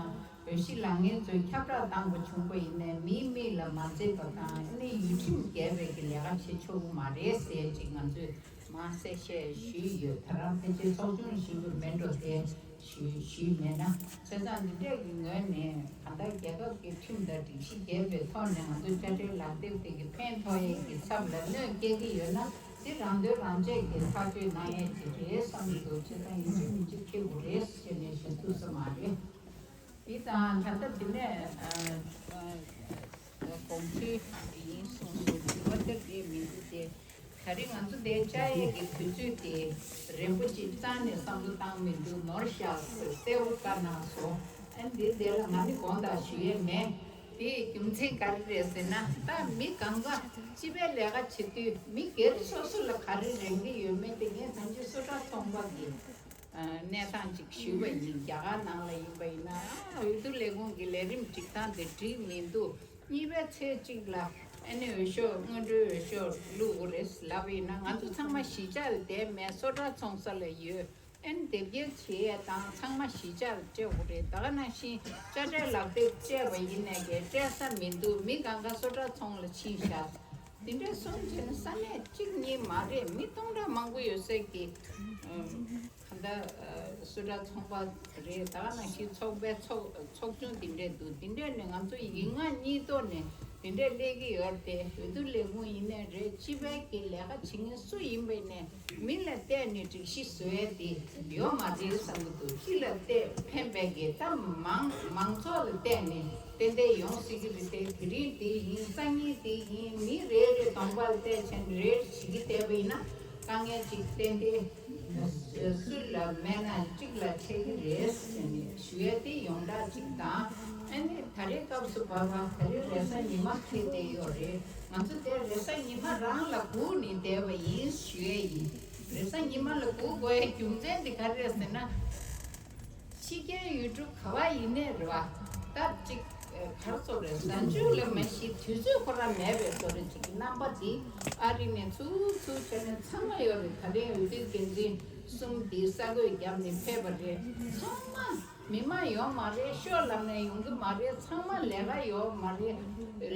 འོས་གཞི་ལངས་མཁན་ཚོས་ཁྱབ་བསྒྲགས་བཏང་དགོས་བྱུང་པ་ཡིན་ནའི་མིའི་མིག་ལ་མ་མཛེས་པ་དང་ཨ་ནི་ཡུལ་ཁྲིམས་འགལ་བའི་གི་ལས་ཀ་བྱེད་ཆོག་གི་མ་རེད་ཟེར་ཅིག་ང་ཚོས་མ་གསལ་བཤད་ཞུས་ཡོད། ད་རང་ཕལ་ཆེར་ཚོགས་ཆུང་ཞུས་པ་མེད་འགྲོ་དེ་ཞུས་ཞུས་མེད་ན་བྱས་ཙང་འདི་འདྲས་ཀྱི་ངོས་ནས་གང་ལྟར་རྒྱལ་ཁབ་ཀྱི་ཁྲིམས་དང་སྒྲིག་གཞི་འགལ་བའི་ཐོག་ནས་ང་ཚོ་དཔྱ་ཁྲལ་ལག་དེབ་དེ་གི་ཕན་ཐོགས་ཡས་ཀྱི་ཚབ་ལ་གནོད་སྐྱེལ་གྱི་ཡོད་ན། འདི་རང་དོན་རང་གཅེས་ཀྱི་ཐག་གཅོད་གནང་ཡས་ཅིག་རེད་བསམ་གྱི་འདུག་བྱས་ཙང་ཡིན་གཅིག་མིན་གཅིག་འཁྱེར་དགོས་རེད་ཟེར་ནས་ཞུ་ཐུབ་ས་མ་རེད། འདི་དང་ད་ལྟ་འདི་ནས་ཨ་ཨ་དགོངས་ཚུལ་ཡིན་གསུངས་སོང་། དྲི་བ་དེ་རེད་མི་འདུག་སྟེ། ད་རེས་ང་ཚོ་འདིར་བཅར་ཡས་ཀྱི་དུས་ཚོད་དེ་རན་པོ་ཅིག་རྩ་ནས་བསམ་བློ་བཏང་མི་འདུག་ནོར་ཤག་ཟེར་གསལ་པོ་བཀའ་གནང་སོང་། ཨ་འདི་འདི་ལ་ང་ནི་དགོངས་དག་ཞུ་ཡས་མེད། དེའི་རྒྱུ་མཚན་ག་རེ་རེད་ཟེར་ན། ད་མི་གང་ག་སྤྱི་པའི་ལས་ཀ་བྱེད་དུས་མི་སྒེར་སོ་སོ་ལ་ག་རེ་རན་གྱི་ཡོད་མེད་དེ་ངས་ཐམས་ཅད་སོ་ཊར་ཚོང་པ་གི་གནས་སྟངས་ཅིག་ཞུས་པ་ཡིན། རྒྱ་གར་ནང་ལ་ཡིན་པ་ཡིན་ན་ཨ་འོས་བསྡུ་ལས་ཁུངས་ཀྱི་ལས་རིམ་སྒྲིག་སྟངས་དེ་འགྲིག་མི་འདུག་གཉིས་པའི་ཚེས་གཅིག་ལ་ཨ་ནི་འོས་ཤོག་སྔོན་འགྲོའི་འོས་ཤོག་བླུག་དགོས་རེད་ལབ་པ་ཡིན་ན། ང་ཚོ་ཚང་མ་གཞིས་ཆགས་ལ་བསྡད་མེད། སོ་ཊར་ཚོང་ས་ལ་ཡོད། ཨ་ནི་དེབ་སྐྱེལ་བྱེད་ཡས་དང་ཚང་མ་གཞིས་ཆགས་ལ་སྤྲད་དགོས་རེད། ད་ག་ནང་བཞིན་དཔྱ་ཁྲལ་ལག་དེབ་སྤྲད་པ་ཡིན་ནའི་གི་སྤྲད་ས་མི་འདུག་མི་གང་ག་སོ་ཊར་ཚོང་ལ་ཕྱིན་བཞག་འདི་འདྲ་སོང་བྱས་ན་ས་གནས་གཅིག་གཉིས་མ་རེད། མི་སྟོང་ཕྲག་མང་པོ་ཡོད་སའི་གི་ཨམ། གང་ལྟར་ཨ་སོ་ཊར་ཚོང་པ་རེད། ད་ག་ནང་བཞིན་ཚོགས་པའི་ཚོགས་ཚོགས་ཆུང་འདི་འདྲས་འདུག་འདི་འདྲས་ནས་ང་ཚོ་ཡིག་ངག་གཉིས་ཐོག་ནས་འདི་འདྲས་སླེབས་ཀྱི་ཡོད་རེད་དེ། འོས་བསྡུ་ལས་ཁུངས་ཡིན་ནའི་རེད། སྤྱི་པའི་གི་ལས་ཀ་བྱེད་མཁན་སུ་ཡིན་པ་ཡིན་ནའི་མི་ལ་བལྟས་ནས་སྒྲིག་གཞི་བཟོ་ཡས་དེ་ཡོད་མ་རེད་བསམ་གྱི་འདུག་སྤྱི་ལ་བལྟས་ཕན་པའི་གི་ད་མང་མང་ཚོགས་ལ་བལྟས་ནས་ཏན་ཏན་ཡོང་སྲིད་ཀྱི་རེད་དེ། དེ་རིང་དེ་ཡིན། སང་ཉིན་དེ་ཡིན། མི་རེ་རེ་གདོང་པ་ལ་བལྟས་བྱས་ནས་རེ་རེ་བྱེད་ཀྱི་བསྡད་པ་ཡིན་ན། དཀའ་ངལ་ཅིག་ཏན་ཏན་སུ་ལ་མེད་ན་གཅིག་ལ་འཕྲད་ཀྱི་རེད་ཟེར་ནས་ཞུ་ཡ་དེ་ཡོངས་གྲགས་ཅིག་དང་། ཨ་ནི་ད་རེས་སྐབས་སུ་བབས་པ་ད་རེས་རེས་གཟའ་ཉི་མ་འཁེལ་བསྡད་ཡོད་རེད། ང་ཚོ་དེ་རེས་གཟའ་ཉི་མ་རང་ལ་སྒུག་ནས་བསྡད་པ་ཡིན་ཞུ་ཡ་ཡིན། རེས་གཟའ་ཉི་མ་ལ་སྒུག་དགོས་ཡའི་རྒྱུ་མཚན་དེ་ག་རེ་རེད་ཟེར་ན། ཕྱི་རྒྱལ་ཡུལ་གྲུ་ག་བ་ཡིན་ནའི་རེད་བ། སྟབས་གཅིག་ག་རེ་ཟེར་རེད། གཟའ་མཇུག་ལ་མ་གཞི་དུས་ཚོད་ཁོ་རང་མེད་པའི་བཟོ་འདྲ་ཅིག་གི་རྣམ་པ་འདི་ཨ་རི་ནས་ཚུར་ཚུར་བྱས་ནས་ཚང་མ་ཡོད་རེད། ད་རིང་འོས་བསྡུའི་འགན་འཛིན་གསུམ་འདི་ས་བགོས་བརྒྱབ་ནས་ཕེབས་པ་རེད། ཚང་མ་མི་མང་ཡོད་མ་རེད། ཤོག་ལམ་ནས་ཡོང་གི་མ་རེད། ཚང་མ་ལས་ཀ་ཡོད་མ་རེད།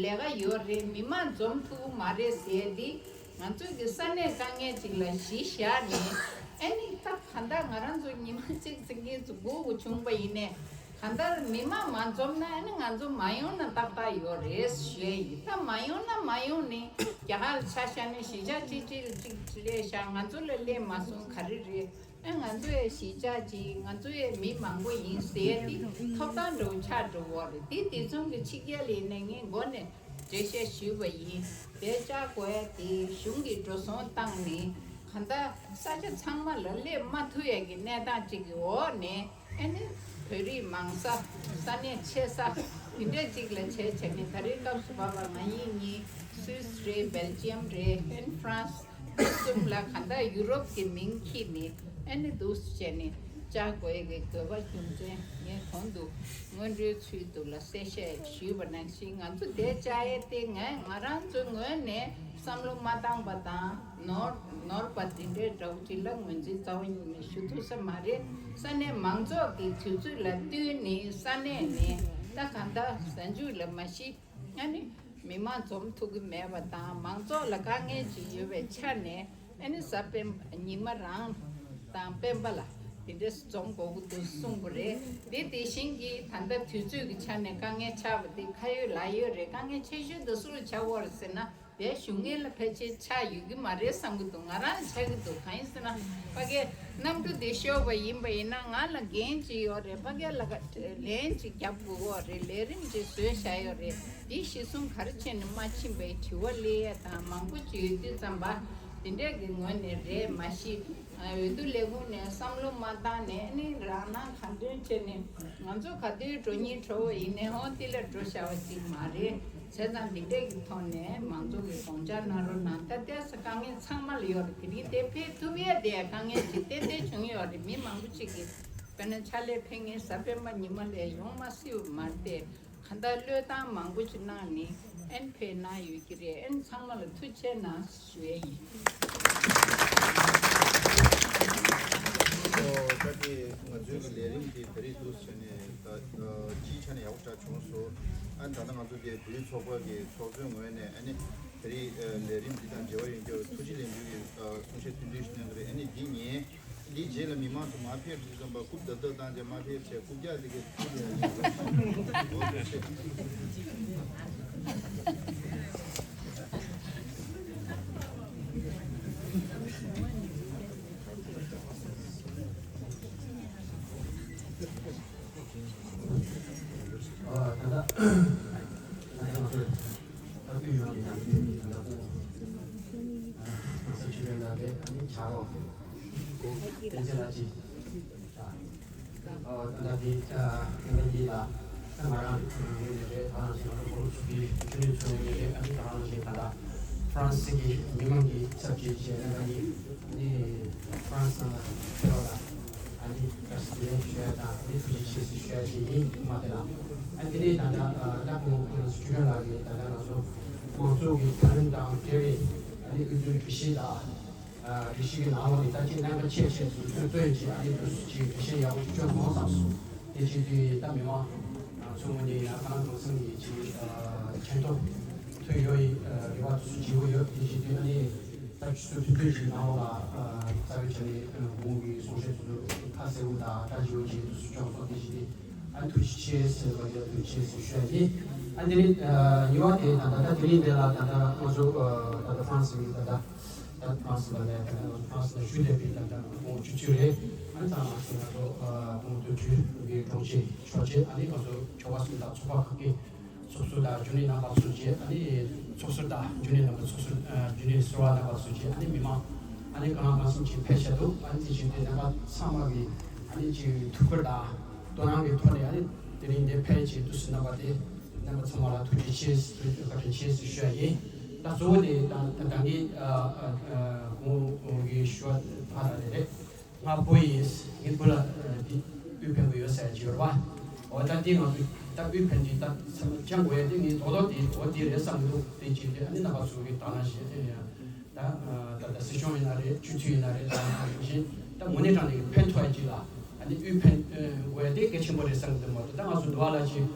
ལས་ཀ་ཡོད་རེད། མི་མང་འཛོམས་ཐུབ་ཀྱི་མ་རེད་ཟེར་འདི། ང་ཚོས་ཀྱི་ས་གནས་དཀའ་ངལ་ཅིག་ལ་གཞི་བཞག་ནས། ཨ་ནི་ད་གང་ལྟར་ང་རང་ཚོ་ཉི་མ་གཅིག་ཚེ་སྐྱིད་ཚོ་སྒུག་དགོས་བྱུང་པ་ཡིན་ནའི། གང་ལྟར་མི་མང་མ་འཛོམས་ན་ཨ་ནི་ང་ཚོ་མ་ཡོང་ན་ཏག་ཏག་ཡོད་རེད་ཞུ་ཡ་ཡིན། ད་མ་ཡོང་ན་མ་ཡོང་ནི་རྒྱ་གར་ལ་ཆ་བཞག་ནས་གཞིས་ཆགས་གཅིག་གཅིག་ལ་གཅིག་སླེབས་བཞག་ང་ཚོ་ལ་སླེབས་མ་སོང་ག་རེ་རེད། ཨ་ང་ཚོ་ཡ་གཞིས་ཆགས་གཅིག་ང་ཚོ་ཡ་མི་མང་པོ་ཡིན་ཟེར་ཏེ་ཐོབ་ཐང་འདྲ་བོ་ཆགས་འགྲོ་གི་རེད། དེ་དེ་མཚུངས་ཀྱི་ཕྱི་རྒྱལ་ལ་ཡིན་ནའི་ངས་མགོ་ནས་འགྲེལ་བཤད་ཞུས་པ་ཡིན། དེ་བཅར་དགོས་ཡ་དེ་གཞུང་གིས་འགྲོ་སོང་བཏང་ནས་གང་ལྟར་ས་ཆ་ཚང་མ་ལ་སླེབས་མ་ཐུབ་ཡ་གི་གནས་སྟངས་གཅིག་གི་འོག་ནས། ཨ་ནི་བོད་རིགས་མང་ས་ས་གནས་ཆེ་ས་དེ་འདྲས་གཅིག་ལ་བྱས་བྱས་ནས། ད་རེས་སྐབས་སུ་བབས་པ་ང་ཡིན་གཉིས་སུད་སི་རེད། སྦེལ་ཇི་ཡམ་རེད། ཨན་ཧྥ་རན་སི། སུམ་ལ་གང་ལྟར་ཡུ་རོབ་ཀྱི་མིང་འཁྱེར་ནས་ཨ་ནི་འདུག་སེ་བྱས་ནས་བཅར་དགོས་ཡས་ཀྱི་དགོས་པ་རྒྱུ་མཚན་ངས་གོང་དུ་སྔོན་འགྲོའི་ཚུལ་དུ་ལ་གསལ་བཤད་ཞུས་པ་ནང་བཞིན། ང་ཚོ་འདིར་བཅར་ཡས་དེ་ང་ང་རང་ཚོའི་ངོས་ནས་བསམ་བློ་མ་བཏང་པ་དང་ནོར་ནོར་པ་དེ་འདྲའི་འདྲ་བོ་ཅིག་ལ་ངོས་འཛིན་རྩ་བ་ཉིད་ནས་ཞུ་ཐུབ་ས་མ་རེད། ས་གནས་མང་ཚོགས་ཀྱི་དུས་ཚོད་ལ་བསྟུན་ནས་ས་གནས་ནས་ད་གང་ལྟར་གཟའ་མཇུག་ལ་མ་གཞི། ཨ་ནི་མི་མང་འཛོམས་ཐུབ་ཀྱི་མེད་པ་དང་མང་ཚོགས་ལ་དཀའ་ངལ་ཅིག་ཡོད་པའི་ཆ་ནས། ཨ་ནི་གཟའ་སྤེན་ཉི་མ་རང་དང་སྤེན་པ་ལ་ དེ་འདྲས་འཛོམས་དགོས་ཀྱི་འདུག་གསུངས་པ་རེད། དེ་དེ་བཞིན་གྱི་ད་ལྟ་དུས་ཚོད་ཀྱི་ཆ་ནས་དཀའ་ངལ་ཆགས་པ་དེ་ཁ་ཡོད་ལག་ཡོད་རེད། དཀའ་ངལ་ཆེ་ཤོས་དེ་སུ་ལ་ཆགས་ཀྱི་ཡོད་རེད་ཟེར་ན། དེ་བཞུགས་མཁན་ལ་ཕལ་ཆེར་ཆགས་ཡོད་ཀྱི་མ་རེད་བསམ་གྱི་འདུག་ང་རང་ལ་ཆགས་ཀྱི་འདུག་གང་ཡིན་ཟེར་ན། ཕ་གིའི་གནམ་གྲུ་དེ་ཤོར་བ་ཡིན་པ་ཡིན་ན་ང་ལ་འགན་ཅིག་ཡོད་རེད། ཕ་གིའི་ལ་ཁ་ལན་ཅིག་རྒྱབ་དགོས་ཀྱི་ཡོད་རེད། ལས་རིམ་ཅིག་བཟོས་བཞག་ཡོད་རེད། དེ་གཞི་བཟུང་ག་རེ་བྱས་ནས་མ་ཕྱིན་པའི་དྲི་བ་སླེབས་ཡ་དང་མང་པོ་ཅིག་ཡོད་དུས་ཙམ་པ་དེ་འདྲས་ཀྱི་ངོས་ནས་རེད། མ་གཞི་འོས་བསྡུ་ལས་ཁུངས་ནས་བསམ་བློ་མ་བཏང་ནས་ནི་རང་སྣང་གང་འདོད་བྱས་ནས། ང་ཚོ་ག་དུས་འགྲོ་སྙིང་བྲོ་བ་ཡིན་ནའི་ཧོན་ཏི་ལ་འགྲོ་བཞག་པ་ཅིག་མ་རེད། བྱས་ཙང་འདི་འདྲས་ཀྱི་ཐོག་ནས་མང་ཚོགས་ཀྱིས་དགོངས་འཆར་གནང་རོགས་གནང་། ད་ལྟའི་ས་དཀའ་ངལ་ཚང་མ་ལ་ཡོད་རེད། དེ་རིང་དེ་ཕེབས་ཐུབ་ཡས་དེ་ཡང་དཀའ་ངལ་ཅིག་ཏན་ཏན་བྱུང་ཡོད་རེད། མི་མང་པོ་ཅིག་གིས་དཔེར་ན་ཕྱག་ལས་ཕེབས་མཁན་གཟའ་སྤེན་པ་ཉི་མ་ལས་ཡོང་མ་སྲིད་པ་མ་རེད་དེ། གང་ལྟར་བློས་བཏང་མང་པོ་ཅིག་གནང་ནས་ཨན་ཕེབས་གནང་ཡོད་ཀྱི་རེད། ཨན་ཚང་མ་ལ་ཐུགས་རྗེ་གནང་ཞུ་ཡས་ཡིན། ཨོ་ད་དེ་ང་ཚོའི་གི་ལས་རིམ་དེ་ད་རེས་འདུག་ཟེར་ནས་ད་སྤྱིའི་ཆ་ནས་ཡག་པོ་ཞེ་དྲག་བྱུང་སོང་། ཨ་ད་ལྟ་ང་ཚོ་དེ་བོད་ཚོགས་པ་གི་ཚོགས་གཙོའི་ངོས་ནས་ཨ་ནི་ད་རེས་ལས་རིམ་འདི་དང་འབྲེལ་བ་ཡོད་མཁན་ཐུགས་རྗེ་ལེགས་འབུལ་གྱི་གསུང་བཤད་ཐུང་ཐུང་ཞིག་གནང་གི་རེད། ཨ་ནི་འདི་ཉན། འདི་རྗེས་ལ་མི་མང་ཚོ་མ་ཕེབས་དུས་ཙམ་པ་རྐུབ་རྡབ་རྡབ་བཏང་རྗེས་མ་ཕེབས་བྱས་རྐུབ་བཀྱག་འདི་གའི་རྐུབ་ཡ་ཡིན། འོ་ཐུགས་རྗེ་ཆེ། ཨ་ད་ལྟ་ང་ཚོ་ཨ་ཁུ་ཡོངས་ཀྱི་ནང་མི་ཡོངས་ཀྱི་ནང་ཁོང་་ཨ་ས་ཆུ་རེ་ལ་རེ་ཨ་ནི་ཆ་རོགས་བསྟན་འཛིན་ལགས་ཀྱིས་ཨ་ད་ལྟ་འདི་ཨ་ད་ལྟ་འདི་ལ་ད་ང་རང་ངོས་ནས་རེད། ད་རང་ཚོ་ང་ཚོ་བོད་ཚོགས་པའི་རྒྱུན་ལས་ཚོ་ངོས་ནས་རེད། ཨ་ནི་ད་རང་ཚོའི་ད་ལྟ་ཧྥ་རན་སི་གི་མི་མང་གི་ཚབ་བྱས་བྱས་ཨ་ནི་ཧྥ་རན་སི་ནང་ལ་ཕེབས་པ་དང་། ཨ་ནི་བཀྲ་ཤིས་བདེ་ལེགས་ཞུ་ཡ་དང་ཨ་ནི་ཐུགས་རྗེ་ཆེ་ཞེས་ཞུ་ཡ་ཞིག་ཡིན། མ་དེ་ལ་ཨ་དེ་ནས་ད་ལྟ་ཨ་ད་ཁོང་ཁོང་ཚོ་ཆུ་ཡོན་ལགས་ཀྱིས་ད་ལྟ་ང་ཚོ་མང་ཚོགས་ཀྱི་འཕྲིན་ལས་དང་འབྲེལ་བའི་ཨ་ནི་དབུས་འཛུལ་སྒྲིག་གཞི་དང་ཨ་སྒྲིག་གཞི་གི་ནང་ལོགས་ནས་ད་ཅིག་རྣམ་པ་ཁྱད་ཆེ་ཚུལ་ཚུལ་བཏོན་བྱས་ཨ་ནི་འདུག་སེ་ཅིག་སྒྲིག་གཞི་ཡག་པོ་ཞིག་བསྐྱོན་སོང་བསམ་སོང་། དེ་བྱེད་དུས་ད་མི་མང་ཚོ་ངོས་ནས་ཡང་གང་གང་འཚམ་གྱི་ཅིག་མཁྱེན་རྟོགས་ཐོན་ཡོད་ཡིན། རེ་བ་འདུག་སེ་བྱེད་དགོས་ཡོད། དེ་བྱེད་དུས་ཨ་ནི། ད་ཆུ་ཚོད་ཐུང་ཐུང་ཞིག་ནང་ལ་རྩ་བའི་ཆ་ནས་ཁོང་གི་གསུང་བཤད་ཚོ་ཁ་གསལ་པོ་དང་སྒྲ་ལྗིད་པོ་ཅིག་ཏུ་སུ་སྐྱོང་སོང་། དེ་བཞིན་དེ་ཨ་ཐུགས་རྗེ་ཆེ་ཟེར་བ་ཡ་ཐུགས་རྗེ་ཆེ་ཟེར་ཞུ་ཡ་ཡིན། ཨ་དེ་རིང་གཉིས་པ་དེ་ད་ལྟ་ད་དེ་རིང་འདི་ལ་ད་ལྟ་ང་ཚོ་ད་ལྟ་ཧྥ་རན་སི་གི་ད་ལྟ་ད་ཧྥ་རན་སི་ལ་ལས་ད་ལྟ་ང་ཚོ་ཧྥ་རན་སི་ལ་བཞུགས་བསྡད་པའི་ད་ལྟ་ཁོང་ཆུ་ཚོད་རེད། ཨ་ནི་ད་ང་ཚོ་ང་ཚོ་ཁོང་དུ་དུས་གི་དྲུང་ཆེ་ཆོག་ཆེ་ཨ་ནི་ང་ཚོ་ཆོ་ག་གསུམ་དང་ཚོགས་པ་ཁག་གི་ཚོགས་ཟུར་དང་རྒྱུན་ལས་རྣམ་པ་སོགས་བཅས་ཨ་ནི་ཚོགས་ཟུར་དང་རྒྱུན་ལས་རྣམ་པ་ཚོགས་ཟུར་ཨ་རྒྱུན་ལས་ཟུར་པ་རྣམ་པ་སོགས་བཅས་ཨ་ནི་མི་མང་ཨ་ནི་གང་ལ་གང་འཚམ་ཅིག་ཕེབས་བཞག་འདུག་ཨ་ནི་དེ་བཞིན་དུ་རྣམ་པ་ཚང་མ་གི་ཨ་ནི་ཅིག་ཐུགས་ཁུར་དང་དོ་སྣང་གི་ཐོག་ནས་ཨ་ནི་དེ་རིང་འདིར་ཕེབས་བྱས་འདུག་སེ་གནང་བ་དེ་རྣམ་པ་ཚང་མ་ལ་ཐུགས་རྗེ་ཆེ་ཟེར་བཀའ་དྲིན་ཆེ་ཟེར་ཞུ་ཡ་ཡིན། ད་གཙོ་བོ་དེ་ད་ད་ད་གིན་ཨ་ཨ་ཨ་གོང་གི་ཞུ་བ་ཕར་ལ་དེ་རེད། ང་བུ་ཡིན། ངའི་བུ་ལ་འདི་དབུས་ཕན་གི་ཡོད་ཟེར་གྱི་ཡོད་རེད་པ། འོ་ད་འདི་ང་ཚོ་ད་དབུས་ཕན་འདི་ད་ཚང་མ་སྦྱང་དགོས་ཡ་འདི་ངའི་རྡོག་རྡོག་འདི་འོ་འདི་རེད་བསམ་འདུག་དེ་བྱས་ཏེ་ཨ་ནི་རྣམ་པ་ཚོ་གི་དག་སྣང་བྱས་ཏེ་ཡ་ད་ད་ད་སྲིད་སྐྱོང་ཡིན་ན་རེད། སྤྱི་འཐུས་ཡིན་ན་རེད། ད་ནང་བཞིན་ད་དངོས་གནས་དྲང་གནས་ཀྱི་ཕན་ཐོགས་ཡ་ཅིག་ལ་ཨ་ནི་དབུས་ཕན་དགོས་ཡ་དེ་གལ་ཆེན་པོ་རེད་བསམ་གི་འདུག་མ་གཏོགས་ད་ང་ཚོ་འདུག་བ་ལ་ཅིག་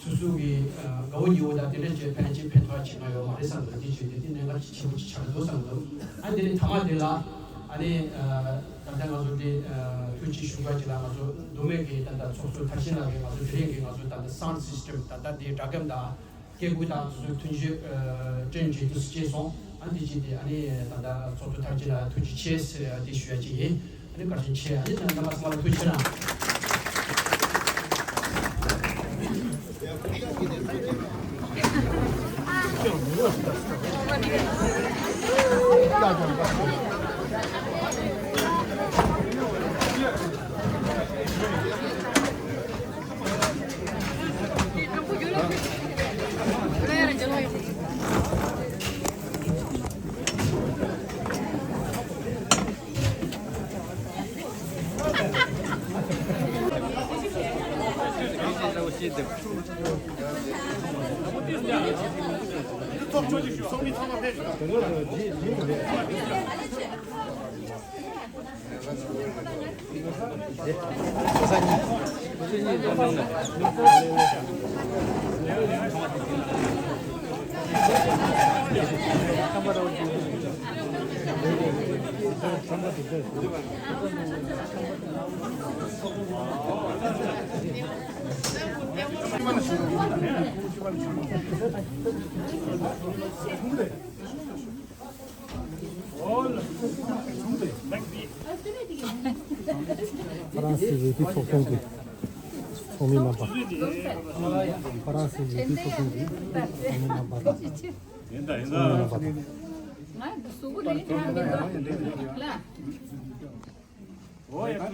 སོ་སོ་གི་དགའ་བོ་ཉེ་བོ་དང་དེ་འདྲ་བྱས་ཕན་ཅིག་ཕན་ཐོགས་ཡ་ཅིག་མ་ཡོད་མ་རེད་བསམ་གི་འདུག་དེ་བྱས་ཏེ་དེ་གནད་འགག་ཆེན་པོ་ཅིག་ཆགས་འདུག་བསམ་གི་འདུག་ཨ་དེ་ནི་ཐ་མ་དེ་ལ་ཨ་ནི། ད་ལྟ་ང་ཚོ་འདི་ཐུགས་རྗེ་ཆེ་ཞུ་དགོས་ཅིག་ལ་ང་ཚོ་མདོ་སྨད་ཀྱི་ད་ལྟ་ཚོགས་གཙོ་མཐར་ཕྱིན་ལགས་ཀྱིས་ང་ཚོ་དེ་རིང་གི་ང་ཚོ་ད་ལྟ་སའུན་ཌི་སིས་ཊེམ་ད་ལྟ་འདི་སྒྲ་སྒམ་དང་སྐད་འགུལ་དང་དེ་ཚོའི་ཐོན་རྗེས་སྐྲུན་བྱེད་དུ་སྐྱེས་སོང་། ཨ་འདི་བྱས་ཏེ་ཨ་ནི་ད་ལྟ་ཚོགས་གཙོ་མཐར་ཕྱིན་ལགས་ཐུགས་རྗེ་ཆེ་ཟེར་འདི་ཞུ་ཡ་ཅིག་ཡིན། ཨ་ནི་བཀའ་དྲིན་ཆེ། ཨ་ནི་ད་རྣམ་པ་ཚང་མ་ལ་ཐུགས་རྗེ་ཆེ་གནང་། ཧྥ་རན་སི་ཡུལ་དུས་ཚོགས་ཆུང་གི་ཚོགས་མི་རྣམ་པ། ཧྥ་རན་སི་ཡུལ་དུས་ཚོགས་ཆུང་གི་ཚོགས་མི་རྣམ་པ་དང་། ཚོགས་མི་རྣམ་པ་དང་།